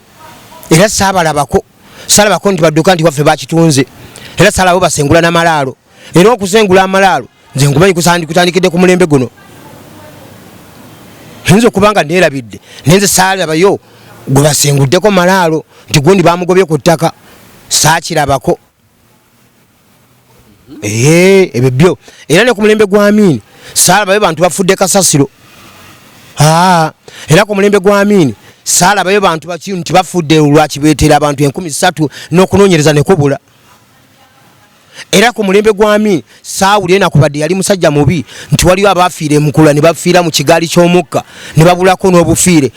era saabalabako saalabako nti badduka nti waffe bakitunze era saalabo basengula n'amalaalo era okusengula amalaalo nze nkumanyi kutandikidde ku mulembe guno nze okubanga neerabidde naye nze saalabayo gwe basenguddeko malaalo nti gundi bamugobye ku ttaka saakirabako. Ebyo byo era ne ku mulembe gwa Amini saalabayo bantu bafudde kasasiro era ku mulembe gwa Amini saalabayo bantu baki nti bafudde lwakibeetera abantu 3000 n'okunoonyereza ne kubula. Era ku mulembe gwa Amini saawulira nakubadde yali musajja mubi nti waliwo abaafiira emukula ne bafiira mu kigaali ky'omukka ne babulako n'obufiire.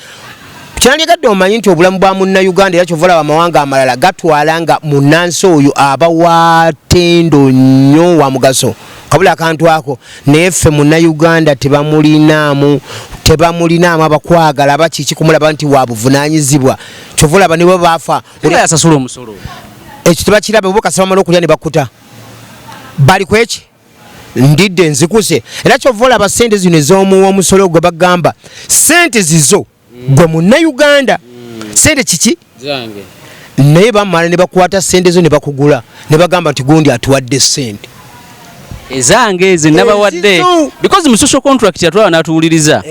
Kyandigadde omanyi nti obulamu bwa munnayuganda era kyova olaba amawanga amalala gatwala nga munnansi oyo aba wa ttendo nnyo wa mugaso kabula akantu ako naye ffe munnayuganda tebamulinaamu abakwagala abakiki kumulaba nti wa buvunaanyizibwa kyova olaba ne bwe baafa yasasula omusolo ekyo tebakiraba bo kasaba bamala okulya ne bakkuta bali ku eki ndidde nzikuse era kyova olaba ssente zino ez'omuwa omusolo gwe bagamba ssente zizo gwe munnayuganda ssente kiki naye bamala ne bakwata ssente zo ne bakugula ne bagamba nti gundi atuwadde ssente ezange ezi nabawadde because mu social contract yatwala n'atuwuliriza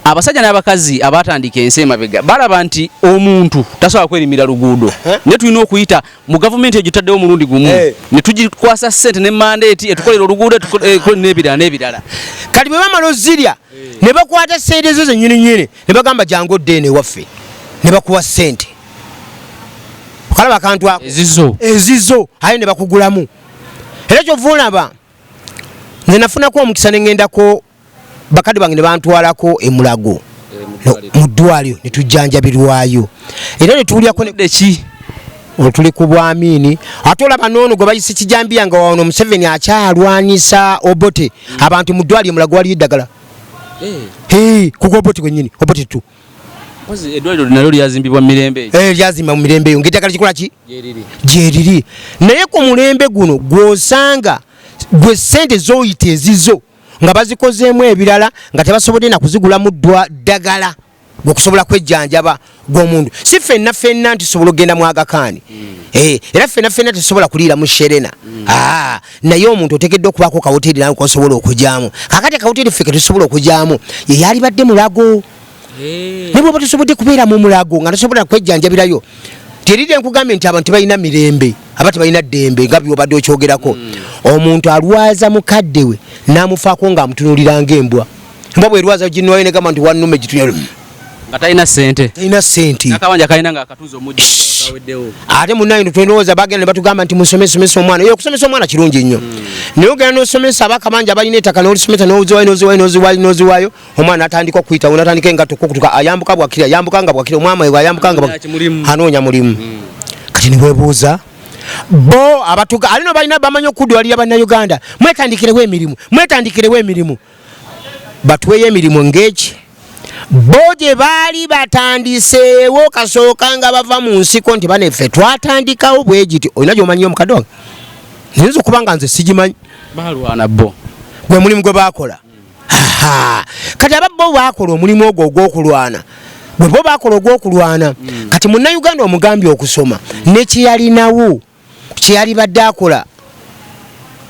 abasajja n'abakazi abatandika ensi emabega balaba nti omuntu tasobola kwerimira luguudo naye tulina okuyita mu gavumenti egitaddewo omulundi gumu ne tugikwasa ssente ne mandate etukolera oluguudo n'ebirala n'ebirala. Kati bwe bamala ozirya ne bakwata ssente zo zennyini nnyini ne bagamba jangu odde eno ewaffe ne bakuwa ssente okalaba akantu ako ezizo ezizo aye ne bakugulamu. Era kyova olaba nze nafunako omukisa ne ŋŋendako bakadde bange ne bantwalako e Mulago mu ddwaliro ne tujjanjabirwayo era ne tuwulyako ki tuli ku bwamiini. Ate olaba n'ono gwe bayise kijambiya nga wano Museveni akyalwanyisa Obote, abantu mu ddwaliro Mulago waliyo eddagala kuko Obote gwennyini, Obote tu eddwaliro nalyo lyazimbibwa mu mirembe egyo. Lyazimbibwa mu mirembe eyo ng'eddagala kikola ki gyeriri. Naye ku mulembe guno gw'osanga gwe ssente z'oyita ezizo nga bazikozeemu ebirala nga tebasobodde na kuzigulamu ddagala gwe kusobola kwejjanjaba gw'omuntu. Si ffenna ffenna nti tusobola okugenda mu Aga Khan. Era ffenna ffenna tetusobola kuliira mu Serena. Naye omuntu oteekeddwa okubaako kawoteri nawe kosobola okugyamu. Kaakati akawoteri ffe ke tusobola okugyamu ye yalibadde Mulago. Naye bw'oba tosobodde kubeera mu Mulago nga tosobola kwejjanjabirayo, terire nkugambye nti abantu tebalina mirembe aba tebalina ddembe nga by'obadde okyogerako. Omuntu alwaza mukadde we n'amufaako ng'amutunuulira ng'embwa. Embwa bw'erwaza ginwayo negamba nti wannume gitunyole. Nga talina ssente. Talina ssente. N'akabanja kalina ng'akatunze omujjanjaba kaweddewo. Ate munnaye twendowooza bagenda ne batugamba nti musomese omwana. Yo okusomesa omwana kirungi nnyo. Naye ogenda n'osomesa abakabanja abalina ettaka n'olisomesa n'oziwayo n'oziwayo n'oziwayo n'oziwayo omwana n'atandika okuyitawo n'atandika engatto okukutuka ayambuka bwakira ayambuka nga bwakira omwana we ayambuka nga anoonya mulimu. Kati ne weebuuza bo abatuga alino balina bamanyi okudwalira bannayuganda mwetandikirewo emirimu mwetandikirewo emirimu batuweeyo emirimu ng'eki bo gye baali batandiseewo kasooka nga bava mu nsiko nti baneffe twatandikawo bwe giti. Olina gy'omanyi omukadde wange nyinza okuba nga nze sigimanyi. Balwana bo gwe mulimu gwe baakola. Kati aba bo baakola omulimu ogwo ogw'okulwana bwe bo baakola ogw'okulwana. Kati munnayuganda omugambye okusoma ne kyeyalinawo kyeyalibadde akola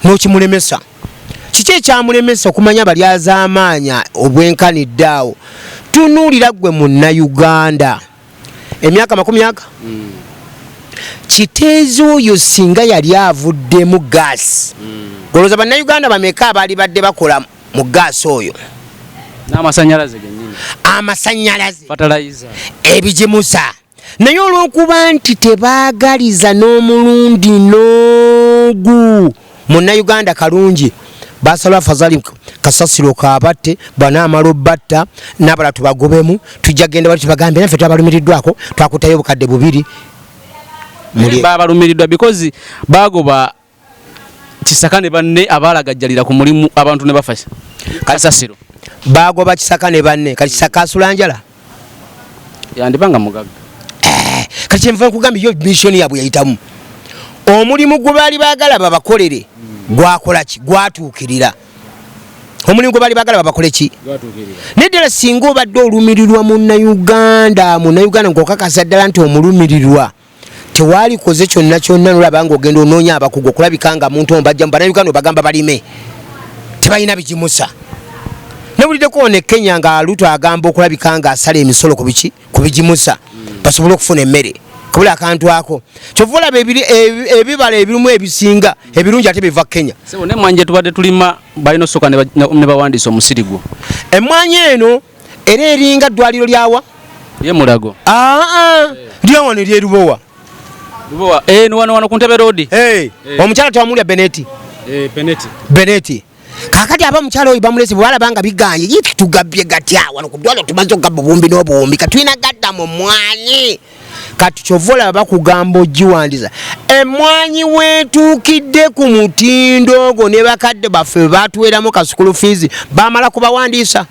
n'okimulemesa. Kiki ekyamulemesa okumanya balyazaamaanya obwenkanidde awo? Tunuulira ggwe munnayuganda emyaka 20 Kiteezi oyo singa yali avuddemu gaasi, golooza bannayuganda bameka abaali badde bakola mu gaasi oyo? N'amasannyalaze gennyini, amasannyalaze, ebigimusa. Naye olw'okuba nti tebaagaliza n'omulundi n'ogu munnayuganda kalungi, basala afazali kasasiro kabatte banaamala obbatta n'abalala tubagobemu, tujja genda bali tubagambye naffe twabalumiriddwako twakutayo obukadde 2. Babalumiriddwa because bagoba Kisaka ne banne abaalagajjalira ku mulimu abantu ne bafa kasasiro. Bagoba Kisaka ne banne. Kati Kisaka asula njala yandibanga mugagga. Kati kyenva nkugambye yo mission yabwe yayitamu omulimu gwe baali baagala babakolere gwakola ki? Gwatuukirira. Omulimu gwe baali baagala babakole ki? Naye ddala singa obadde olumirirwa munnayuganda munnayuganda ng'okakasa ddala nti omulumirirwa tewalikoze kyonna kyonna nolaba ng'ogenda onoonya abakugu okulabika nga muntu ombajja mu bannayuganda obagamba balime tebalina bigimusa. Nawuliddeko ono e Kenya nga Ruto agamba okulabika nga asala emisolo ku biki ku bigimusa basobole okufuna emmere kabula akantu ako. Kyova olaba ebibala ebirimu ebisinga ebirungi ate biva Kenya. Sebo n'emmwanyi gye tubadde tulima balina osooka ne bawandiisa omusiri gwo. Emmwanyi eno era eringa ddwaliro lyawa? Ye Mulago. Lyawano eryerubowa. Lubowa. Wano wano ku Ntebe Road. Omukyala tewamulya Beneti. Beneti. Beneti. Kaakati aba omukyala oyo bamulese bwe balaba nga biganye ye tugabbye gatya wano ku ddwaliro tumaze okugabba obuwumbi n'obuwumbi kati tulina gadda mu mmwanyi. Kati kyova olaba bakugamba ogiwandiza emmwanyi weetuukidde ku mutindo ogwo ne bakadde baffe bwe batuweeramu ka school fees bamala kubawandiisa.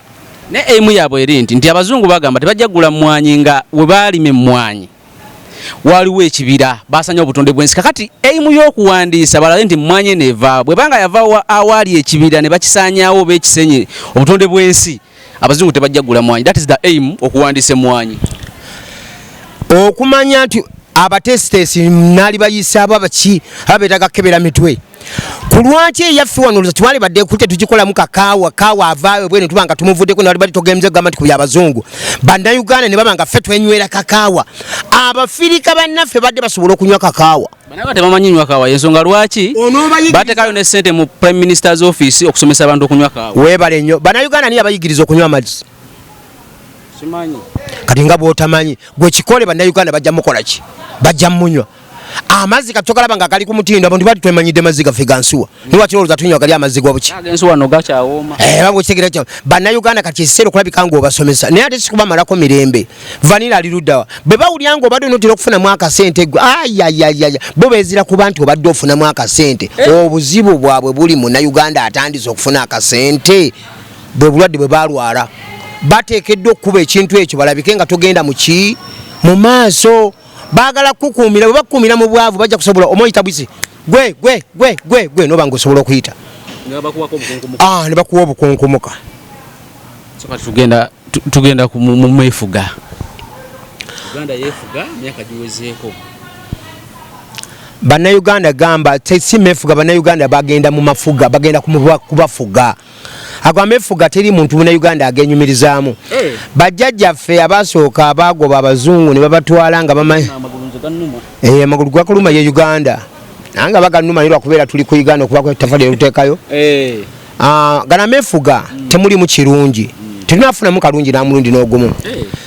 Naye emu yaabwe eri nti abazungu bagamba tebajja kugula mmwanyi nga we baalima emmwanyi waliwo ekibira basanya obutonde bw'ensi. Kakati eimu y'okuwandiisa balabe nti mmwanyi eno eva bwebanga yava awaali ekibira ne bakisaanyaawo oba ekisenyi obutonde bw'ensi, abazungu tebajja kugula mmwanyi. That is the aim okuwandiisa emmwanyi. Okumanya nti abateesiteesi naali bayise abo abaki abeetaaga kukebera mitwe. Ku lwaki eyaffe wano twali badde kute tugikolamu kakaawa kaawa avaayo bwene tuba nga tumuvuddeko nali bali togenze kugamba nti ku byabazungu bannayuganda ne baba nga ffe twenywera kakaawa. Abafirika bannaffe badde basobola okunywa kakaawa. Bannayuganda tebamanyi nywa kaawa, ensonga lwaki bateekayo ne ssente mu Prime Minister's office okusomesa abantu okunywa kaawa. Weebale nnyo. Bannayuganda niye abayigiriza okunywa amazzi. Simanyi. Kati nga bw'otamanyi gwe kikole bannayuganda bajja mukola ki? Bajja munywa. Amazzi kati togalaba nga gali ku mutindo, abantu bali twemanyidde mazzi gaffe ga nsuwa. Naye lwaki olowooza tunywa gali amazzi g'obuki? Ag'ensuwa no gakyawooma. Baba okitegeera kyo. Bannayuganda kati ekiseera okulabika ng'obasomesa, naye ate sikubamalako mirembe. Vanilla ali ludda wa? Bwe bawulira ng'obadde onootera okufunamu akasente ggwe, ayayayaya, bo beezira kuba nti obadde ofunamu akasente. Obuzibu bwabwe buli munnayuganda atandise okufuna akasente, bwe bulwadde bwe balwala. Bateekeddwa okukuba ekintu ekyo balabike nga togenda mu ki? Mu maaso. Baagala kukuumira, bwe bakukuumira mu bwavu bajja kusobola omuyita bwisi. Gwe, gwe, gwe, gwe, gwe, n'oba ng'osobola okuyita. Ne bakuwako obukunkumuka. Ne bakuwa obukunkumuka. So kati tugenda mu meefuga. Uganda yeefuga emyaka giwezeeko. Bannayuganda gamba si meefuga, bannayuganda bagenda mu mafuga, bagenda kubafuga. Ago ameefuga teri muntu munnayuganda agenyumirizaamu. Bajjajjaffe abasooka abaagoba abazungu ne babatwala nga bamanyi. Amagulu nze gannuma. Amagulu gakuluma ye Uganda. Nange aba gannuma naye lwakubeera tuli ku Uganda okuba ettaffaali eriteekayo. Gano ameefuga temulimu kirungi. Tetunafunamu kalungi n'amulundi n'ogumu.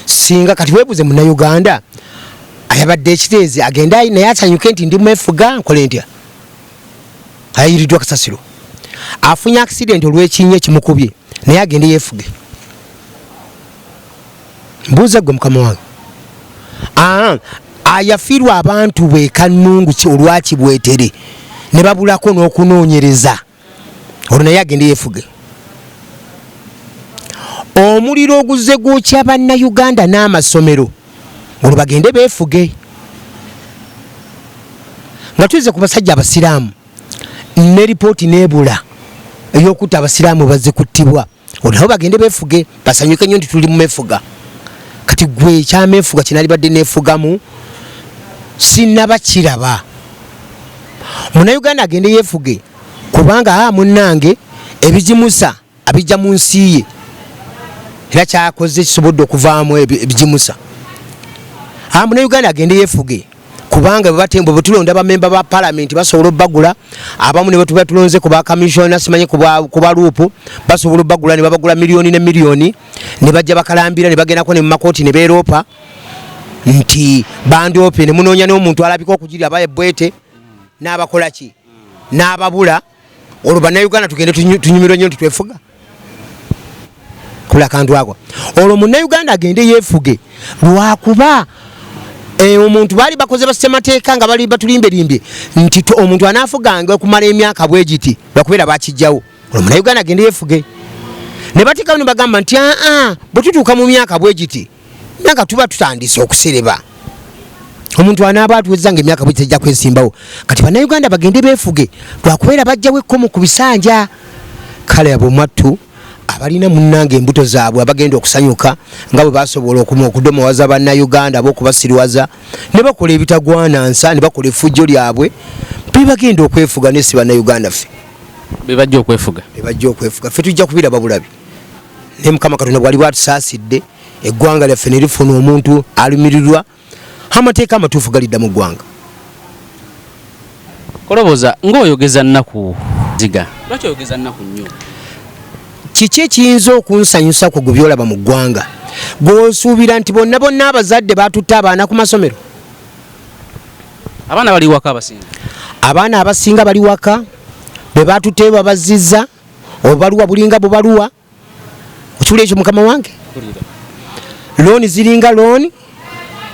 Singa kati weebuuze munnayuganda ayabadde ekiteezi agende naye asanyuke nti ndi mwefuga nkole ntya? Ayiriddwa kasasiro. Afunye accident olw'ekinnya ekimukubye naye agende yeefuge. Mbuuza ggwe mukama wange. Ayafiirwa abantu be Kannungu ki olwa Kibwetere ne babulako n'okunoonyereza, olwo naye agende yeefuge. Omuliro oguzze gwokya bannayuganda n'amasomero, olwo bagende beefuge. Nga tuzze ku basajja abasiraamu ne ripooti n'ebula ey'okutta abasiraamu bazze kuttibwa, olwo nabo bagende beefuge, basanyuke nnyo nti tuli mu meefuga. Kati ggwe ekyameefuga kye nalibadde neefugamu sinnaba kiraba. Munnayuganda agende yeefuge kubanga munnange ebigimusa abijja mu nsi ye, era kyakoze kisobodde okuvaamu ebigimusa. Munnayuganda agende yeefuge kubanga bwe tulonda bamemba ba palamenti basobola obbagula, abamu ne bwe tuba tulonze ku ba commissioner simanyi ku ba luupu basobola obbagula ne babagula miliyoni ne miliyoni ne bajja bakalambira ne bagendako ne mu makooti ne beeroopa nti bandoope, ne munoonya n'omuntu alabika okugirya aba ebbwete n'abakola ki n'ababula. Olwo bannayuganda tugende tunyumirwe nnyo nti twefuga kula kantu ako. Olwo munnayuganda agende yeefuge lwakuba omuntu baali bakoze bassemateeka nga bali batulimbelimbye nti omuntu anaafuganga okumala emyaka bwe giti lwakubeera bakijjawo. Olwo munnayuganda agende yeefuge ne bateekawo ne bagamba nti aa bwe tutuuka mu myaka bwe giti myaka tuba tutandise okusereba, omuntu anaaba atuwezza nga emyaka bwe tejja kwesimbawo. Kati bannayuganda bagende beefuge lwakubeera bajjawo ekkomo ku bisanja. Kale abo mwattu abalina munnange embuto zaabwe abagenda okusanyuka nga bwe basobola okudomowaza bannayuganda aba okubasiriwaza ne bakola ebitagwana nsa ne bakola effujjo lyabwe, be bagenda okwefuga ne si bannayuganda ffe. Be bajja okwefuga. Be bajja okwefuga. Ffe tujja kubiraba bulabi. Naye Mukama Katonda bw'ali bwatusaasidde eggwanga lyaffe ne lifuna omuntu alumirirwa amateeka amatuufu galidda mu ggwanga. Koloboza ng'oyogeza nnaku ziga. Lwaki oyogeza nnaku nnyo? Kiki ekiyinza okunsanyusa ku by'olaba mu ggwanga? Gw'osuubira nti bonna bonna abazadde batutte abaana ku masomero? Abaana bali waka abasinga. Abaana abasinga bali waka, be batutteyo babazizza, obubaluwa bulinga bubaluwa. Okiwulira ekyo mukama wange? Looni ziringa looni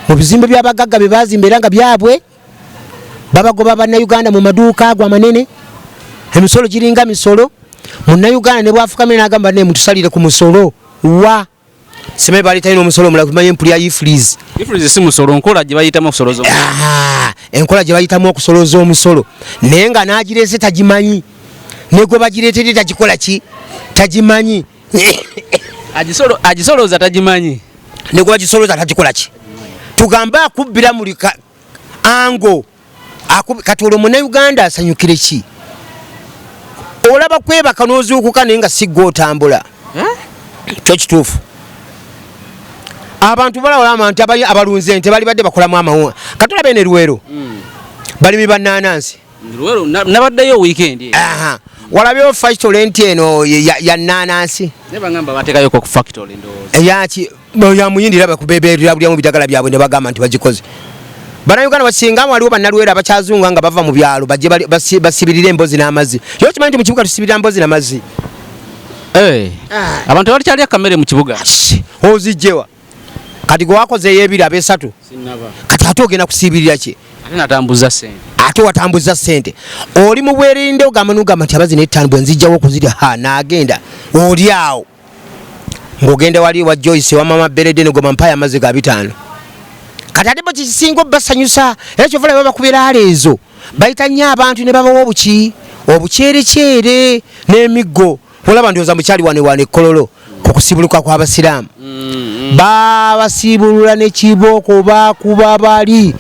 mu bizimbe by'abagagga bye baazimba era nga byabwe, babagoba bannayuganda mu maduuka ago amanene. Emisolo giringa misolo, munnayuganda ne bw'afukamira n'agamba naye mutusalire ku musolo wa simanyi baleetayo n'omusolo omulala kumanya empuli ya EFRIS. EFRIS si musolo, nkola gye bayitamu okusolooza omusolo. Enkola gye bayitamu okusolooza omusolo, naye nga n'agireese tagimanyi, ne gwe bagireetedde tagikola ki, tagimanyi. Agisolooza tagimanyi, ne gwe bagisolooza tagikola ki. Tugambe akubbira muli ango kati olwo munnayuganda asanyukire ki? Olaba kwebaka n'ozuukuka naye nga si ggwe otambula. Kyo kituufu. Abantu balawala nti abalunzi ente bali badde bakolamu amawunga. Kati olaba eno e Luweero balimi ba nnanansi. Luweero nabaddeyo weekend eyo. Walabyewo factory nti eno ya nnanansi. Naye bangamba bateekayo ku factory ndowooza. Eyaki? Ya muyindi era bakubeeberera bulyamu bidagala byabwe ne bagamba nti bagikoze. Bannayuganda basinga waliwo bannalwera abakyazunga nga bava mu byalo bajje basibirire embozi n'amazzi. Yo kimanyi nti mu kibuga tusibirira mbozi n'amazzi. Eh, abantu balikyalya kamere mu kibuga. Ozijjewa kati gwe wakozeeyo ebiri abesatu kati ate ogenda kusiibirira ki? Ate natambuza ssente. Ate watambuza ssente oli mu bwerinde ogamba nogamba nti abazi n'ettaano bwe nzijjawo okuzirya ha naagenda oli awo ng'ogenda wali wa Joyce wa mama Berede negoma mpayo amazzi ga 5. Kati ate bo kisinga obbasanyusa era kyova olaba bakubira ala ezo bayita nnyo abantu ne babawa obuki obukyerekyere n'emiggo. Olaba ndowooza mukyali wano wano ekkololo ku kusibuluka kw'abasiraamu babasibulula ne kibooko bakuba bali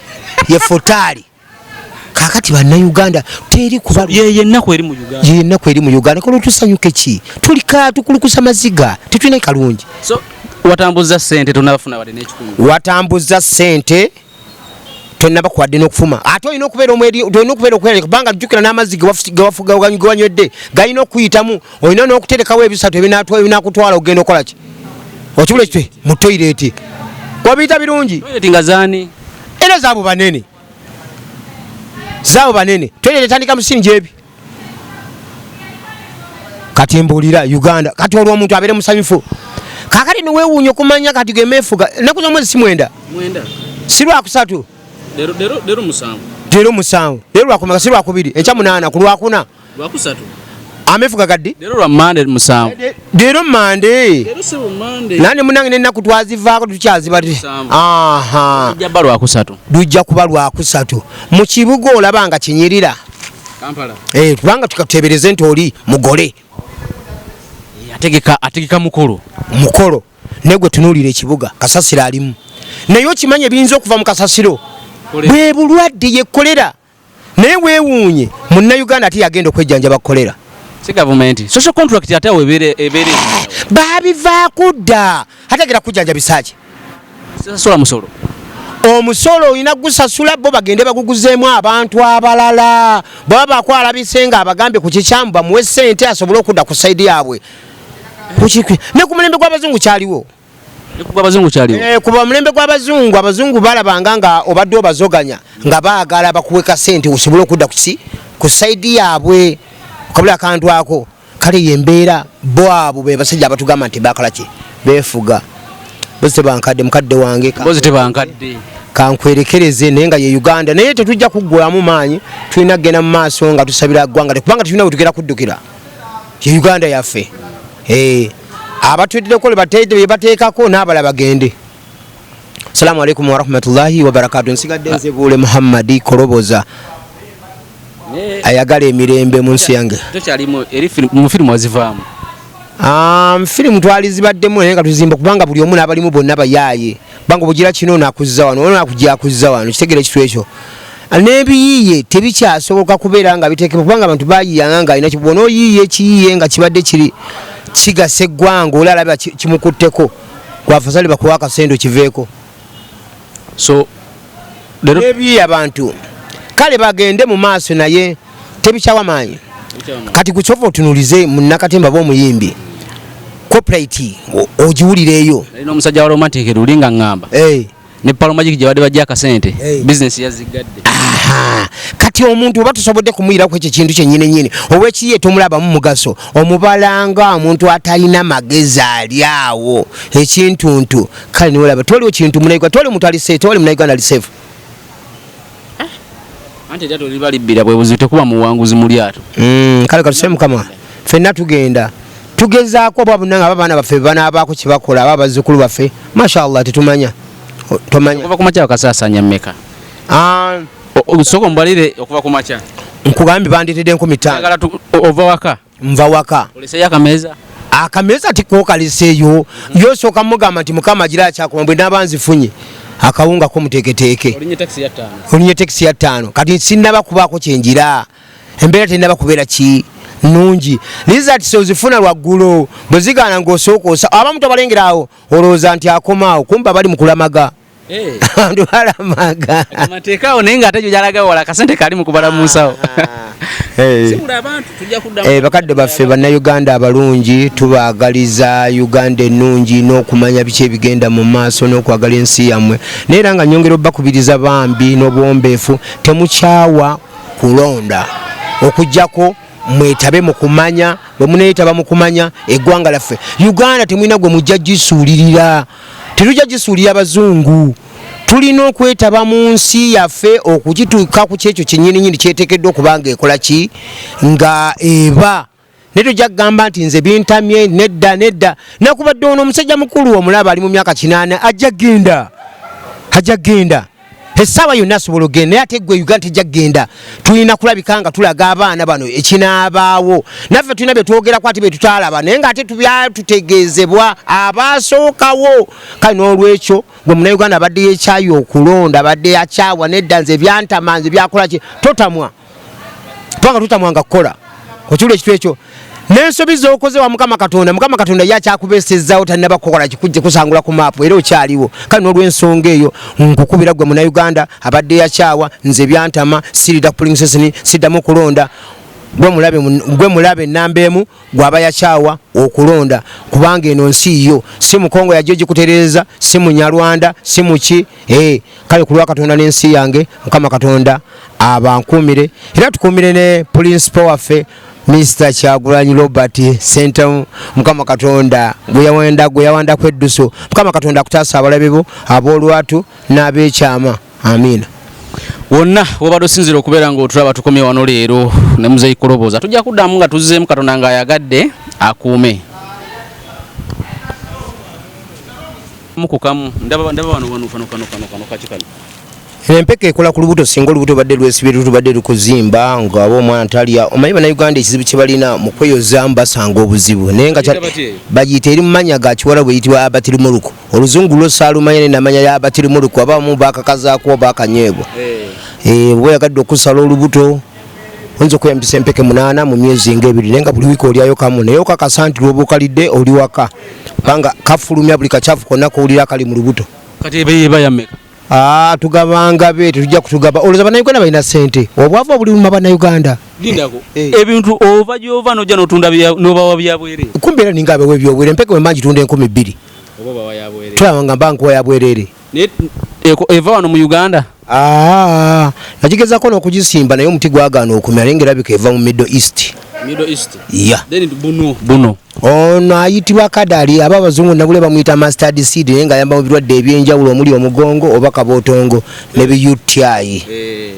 ye futaali. Kakati bannayuganda teri kuba ye ennaku eri mu Uganda, ye ennaku eri mu Uganda. Kola tusanyuke ki? Tulika tukulukusa maziga, tetulina kalungi. So watambuza ssente tonabafuna wadde n'ekikumi. Watambuza ssente tonnabakuwadde n'okufuma. Ate olina okubeera omweri, olina okubeera okwera kubanga jjukira n'amazzi ge wanywedde galina okuyitamu. Olina n'okuterekawo ebisatu ebinaakutwala okugenda okukola ki? Okibula ekitwe mu toyireti. Wabiyita birungi. Toyireti nga zaani? Era zaabo banene. Zaabo banene. Toyireti etandika musingi ebi. Kati mbuulira Uganda. Kati olwo omuntu abeere musanyufu. Kaakati ne weewuunya okumanya kati ge meefuga. Ennaku z'omwezi si 9. 9. Si 3. Leero 7. Leero 7. Leero lwakumeka si 2. Enkya 8 ku 4. 3. Ameefuga gaddi? Leero lwa Mande 7. Leero Mande. Leero sebo Mande. Nani munange n'ennaku twazivaako tukyaziba. Aha. Lujja kuba 3. Lujja kuba 3. Mu kibuga olaba nga kinyirira. Kampala. Kubanga tukateebereze nti oli mugole. Ategeka mukolo. Mukolo. Naye gwe tunuulira ekibuga, kasasiro alimu. Naye okimanyi ebiyinza okuva mu kasasiro. Bwe bulwadde ye kolera. Naye weewuunye munnayuganda ate yagenda okwejjanjaba kolera. Si gavumenti. Social contract ate awo ebeere. Baabivaako dda. Ate agenda kujjanjabisa ki? Sasula musolo. Omusolo olina gusasula bo bagende baguguzeemu abantu abalala. Bw'aba bakwalabise nga abagambye ku kikyamu bamuwe ssente asobole okudda ku sayidi yaabwe. Ne ku mulembe gw'abazungu kyaliwo. Ne ku gw'abazungu kyaliwo. Ku mulembe gw'abazungu, abazungu balabanga nga obadde obazoganya nga baagala bakuwe kasente osobole okudda ku sayidi yaabwe. Okabula akantu ako. Kale ye mbeera bo abo be basajja abatugamba nti bakola ki? Beefuga. Bozi tebankadde, mukadde wange. Bozi tebankadde. Kankwerekereze naye nga ye Uganda. Naye tetujja kuggwaamu maanyi, tulina kugenda mu maaso nga tusabira ggwanga kubanga tetulina we tugenda kuddukira. Ye Uganda yaffe. Abatuddireko bye bateekako n'abalala bagende. Assalamu alaikum warahmatullahi wabarakatuh. Nsigadde nze Buule Muhammad Koloboza. Ayagala emirembe mu nsi yange. Tokyalimu eri mu firimu wazivaamu? Firimu twalizibaddemu naye nga tuzimba kubanga buli omu n'abalimu bonna bayaaye. Kubanga obugira kino nakuzza wano, ono nakujja akuzza wano, kitegeera ekitu ekyo. N'ebiyiiye tebikyasoboka kubeera nga biteekebwa kubanga abantu bayiiyanga nga alina bw'oba oyiiye ekiyiiye nga kibadde kiri kigasa eggwanga oli alaba kimukutteko. Gwafasali bakuwa akasente okiveeko. So n'ebiyiiye abantu kale bagende mu maaso naye tebikyawa maanyi. Kati gwe kyova otunuulize munnakatemba b'omuyimbi copyright ogiwulireeyo. Nalina omusajja wa romantic luli nga ŋŋamba. Ne Palo Magic gye badde bajja akasente, business yaziggadde. Kati omuntu oba tusobodde kumuyirako ekyo kintu kyennyini nnyini, ow'ekiyiiye tomulabamu mugaso, omubalanga omuntu atalina magezi ali awo ekintuntu. Kale niwolaba tewaliwo kintu munnayuganda, tewali muntu ali safe, tewali munnayuganda ali safe. Anti eryato liba libbira bwe buzibu, tekuba muwanguzi mu lyato. Kale katusabe Mukama, ffenna tugenda tugezaako oba bonna nga abaana baffe banaabaako kye bakola, aba abazzukulu baffe, mashallah tetumanya. Tomanya. Okuva ku makya wakasaasaanya mmeka? Sooka ombalire okuva ku makya. Nkugambye bandeetedde 5,000. Njagala ova waka? Nva waka. Oleseeyo akameeza? Akameeza tikokaliseeyo. Yo osooka mugamba nti Mukama agira akyakoma bwe naaba nzifunye. Akawunga ko muteeketeeke. Olinye taxi ya 5. Olinye taxi ya 5. Kati sinnaba kubaako kye ngira. Embeera tennaba kubeera ki nnungi. Results ozifuna lwaggulo. Bwe zigaana ng'osooka osa. Abamu tobalengera awo olowooza nti akomaawo kumbe bali mu kulamaga. Abantu balamaga. Amateeka awo, naye ng'ate gyo gyalaga wala akasente kali mu kubala mu nsawo. Sibula abantu, tujja kuddamu. Bakadde baffe Bannayuganda abalungi, tubaagaliza Uganda ennungi n'okumanya biki ebigenda mu maaso n'okwagala ensi yammwe. Naye era nga nyongera obbakubiriza bambi n'obuwombeefu, temukyawa kulonda, okuggyako mwetabe mu kumanya. Bwe muneetaba mu kumanya eggwanga laffe Uganda, temulina gwe mujja gisuulirira, tetujja gisuulira abazungu. Tulina okwetaba mu nsi yaffe okugituuka ku kyekyo kyennyininyini kyeteekeddwa okuba nga ekola ki nga eba. Naye tojja kugamba nti nze bintamye. Nedda, nedda. Nakubadde ono omusajja mukulu omulaba ali mu myaka 80, ajja genda, ajja genda essaawa yonna, asobola okugenda. Naye ate gwe Uganda tejja kugenda. Tulina kulabika nga tulaga abaana bano ekinaabaawo. Naffe tulina bye twogerako ate bye tutaalaba, naye ng'ate tutegeezebwa abasookawo. Kale n'olwekyo gwe Munnayuganda abadde yekyayi okulonda, abadde yakyawa, nedda nze byantama, nze byakola ki, totamwa, kubanga totamwanga kukola. Okiwula ekitu ekyo n'ensobi z'okoze wa Mukama Katonda, Mukama Katonda ye akyakubeesezaawo, tannaba kukola kikujje kusangula ku maapu, era okyaliwo. Kale n'olw'ensonga eyo nkukubira gwe Munnayuganda abadde yakyawa, nze byantama, sirida ku polling station, siddamu kulonda. Gwe mulabe enamba emu gwaba yakyawa okulonda, kubanga eno nsi yo, si Mukongo yajja ogikutereeza, si Munyarwanda, si muki. Kale ku lwa Katonda n'ensi yange, Mukama Katonda abankuumire, era tukuumire ne principal waffe Mr Kyagulanyi Robert Ssentamu. Mukama Katonda gwe yawandako eddusu, Mukama Katonda akutaasa abalabe bo ab'olwatu n'ab'ekyama. Amiina. Wonna wobadde osinzira okubeera ng'otulaba, tukomye wano leero ne Muzeyi Kulobooza. Tujja kuddamu nga tuzzeemu, Katonda ng'ayagadde. Akuume mukukamu. Ndaba wano wano kano kano kano kano kaki kano? Empeke ekola ku lubuto. Singa olubuto badde lwesibye, lutubadde lukuzimba nga aba omwana talya. Omanyi Bannayuganda ekizibu kye balina mu kweyozaamu, basanga obuzibu, naye nga bagiyita eri mu mannya ga kiwala bwe yitibwa abatirimuluku. Oluzungu lwo saalumanya, naye namanya ya abatirimuluku. Abamu bakakazaako bakanyeebwa. Bwe oyagadde okusala olubuto, oyinza okweyambisa empeke 8 mu myezi nga 2, naye nga buli wiiki olyayo kamu, naye okakasa nti lwoba okalidde oli waka, kubanga kafulumya buli kakyafu konna kowulira kali mu lubuto. Kati eba yammeka? Tugabanga be tetujja kutugaba. Olowooza Bannayuganda balina ssente? Obwavu obuliruma Bannayuganda. Lindako. Ebintu ova gyova nojja notunda nobawa byabwerere? Kumbe era ninga abewa ebyobwere. Empeke wemba ngitunda 2000, Oba bawa yabwerere? Tulaba nga mba nkuwa yabwerere. Naye eva wano mu Uganda? Nagigezaako n'okugisimba, naye omuti gwagaana okumera, naye ngaerabika eva mu Middle East. Middle East? Ya. Then buno buno? Ono ayitibwa kadali, aba abazungu nabule bamuyita mustard seed, naye ng'ayamba mu birwadde ebyenjawulo omuli omugongo oba kabootongo ne bi UTI.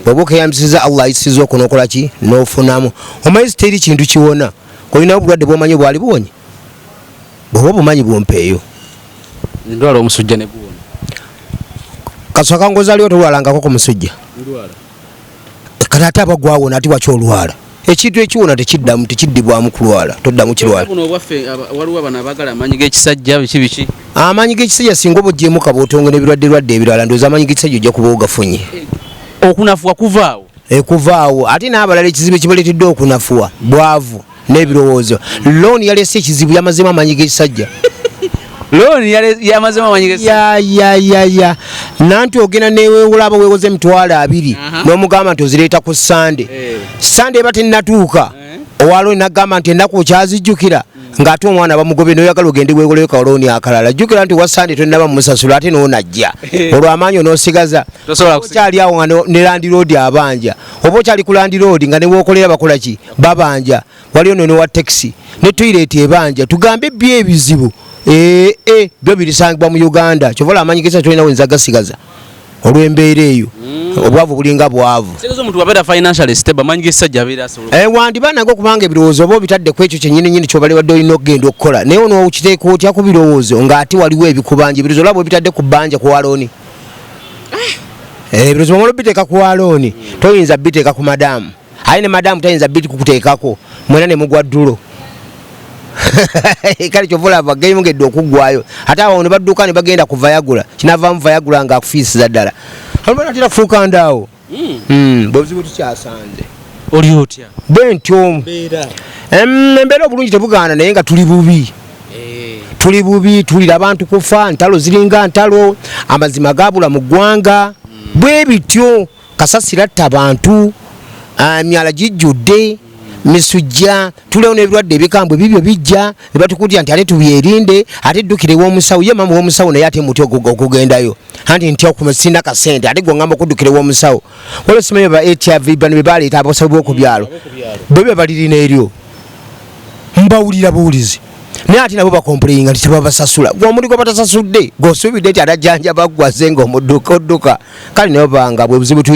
Bw'oba okeyambisiza, Allah ayisiza okwo n'okola ki n'ofunamu. Omanyi teri kintu kiwona. Olinawo obulwadde bw'omanyi obwali buwonye? Bw'oba obumanyi bwompeeyo. Ndwala omusujja ne guwona. Kasooka ng'ozaaliwo tolwalangako ku musujja? Ndwala. Kati ate aba gwawona, ate waki olwala? Ekintu ekiwona tekiddamu, tekiddibwamu kulwala, toddamu kirwala. Buno obwaffe, waliwo abano abaagala amaanyi g'ekisajja, biki biki. Amaanyi g'ekisajja singa oba ogyemu kabootongo n'ebirwadde lwadde ebirala, ndowooza amaanyi g'ekisajja ojja kuba ogafunye. Okunafuwa kuvaawo? Ekuvaawo. Ate n'abalala ekizibu ekibaleetedde okunafuwa bwavu n'ebirowoozo. Looni yaleese ekizibu, yamazeemu amaanyi g'ekisajja. Looni yamazemu amaanyi g'ekisajja? Ya, nanti ogenda neweewola, aba weewoza 20,000, n'omugamba nti ozireeta ku Sande. Sande eba tennatuuka, owa looni nagamba nti ennaku okyazijjukira, ng'ate omwana bamugobye, noyagala ogende weewoleyo kalooni akalala. Jjukira nti wa Sande tonnaba mumusasula, ate noonajja olwo amaanyi onoosigaza. Tosobola kusiga. Okyali awo nga ne landlord abanja, oba okyali ku landlord nga newokolera bakola ki, babanja. Waliyo no newa taxi ne toilet ebanja. Tugambe byo ebizibu ee byo birisangibwa mu Uganda. Kyovola amaanyi gesa tolina wenza gasigaza olw'embeera eyo. Obwavu bulinga bwavu. Kitegeeza omuntu wabeera financially stable, amaanyi g'ekisajja abeera asobola. Wandiba nago, kubanga ebirowoozo oba obitadde ku ekyo kyennyini nyini kyobali wadde olina okugenda okukola, naye ono okiteeka otya ku birowoozo ng'ate waliwo ebikubanja? Ebirowoozo olaba obitadde ku bbanja ku walooni. Ebirowoozo bwomala obiteeka ku walooni, toyinza biteeka ku madaamu, aye ne madaamu tayinza bikuteekako, mwena ne mugwa ddulo. Kale kyova olaba geyongedde okuggwayo, ate awo ne badduka ne bagenda ku Viagra, kinavaamu Viagra ng'akufiisiza ddala, olubona kufuuka ndaawo. Bwebuzibu tukyasanze. Oli otya? Bwe ntyo. Mbeera? Embeera obulungi tebugaana, naye nga tuli bubi. Tuli bubi, tuwulira abantu kufa, ntalo ziringa ntalo, amazima gabula mu ggwanga. Bwe bityo kasasiro atta abantu, emyala gijjudde misujja, tulewo n'ebirwadde ebikambwe bibyo bijja ne batukutya nti ate tubyerinde, ate ddukire ew'omusawo. Ye mama w'omusawo naye ate mutya okugendayo, anti ntya okuma sina kasente, ate gwe ngamba okuddukira ew'omusawo. Waliwo simanyi ba HIV bano be baleeta, abasawo b'oku byalo bwe be balirina eryo, mbawulira buwulizi, naye ate nabo bacomplaininga nti tebabasasula. Gwe omuli gwe batasasudde, gweosuubidde nti atajjanjaba gwaze nga omudduka odduka. Kale naye banga bwe buzibu tulina.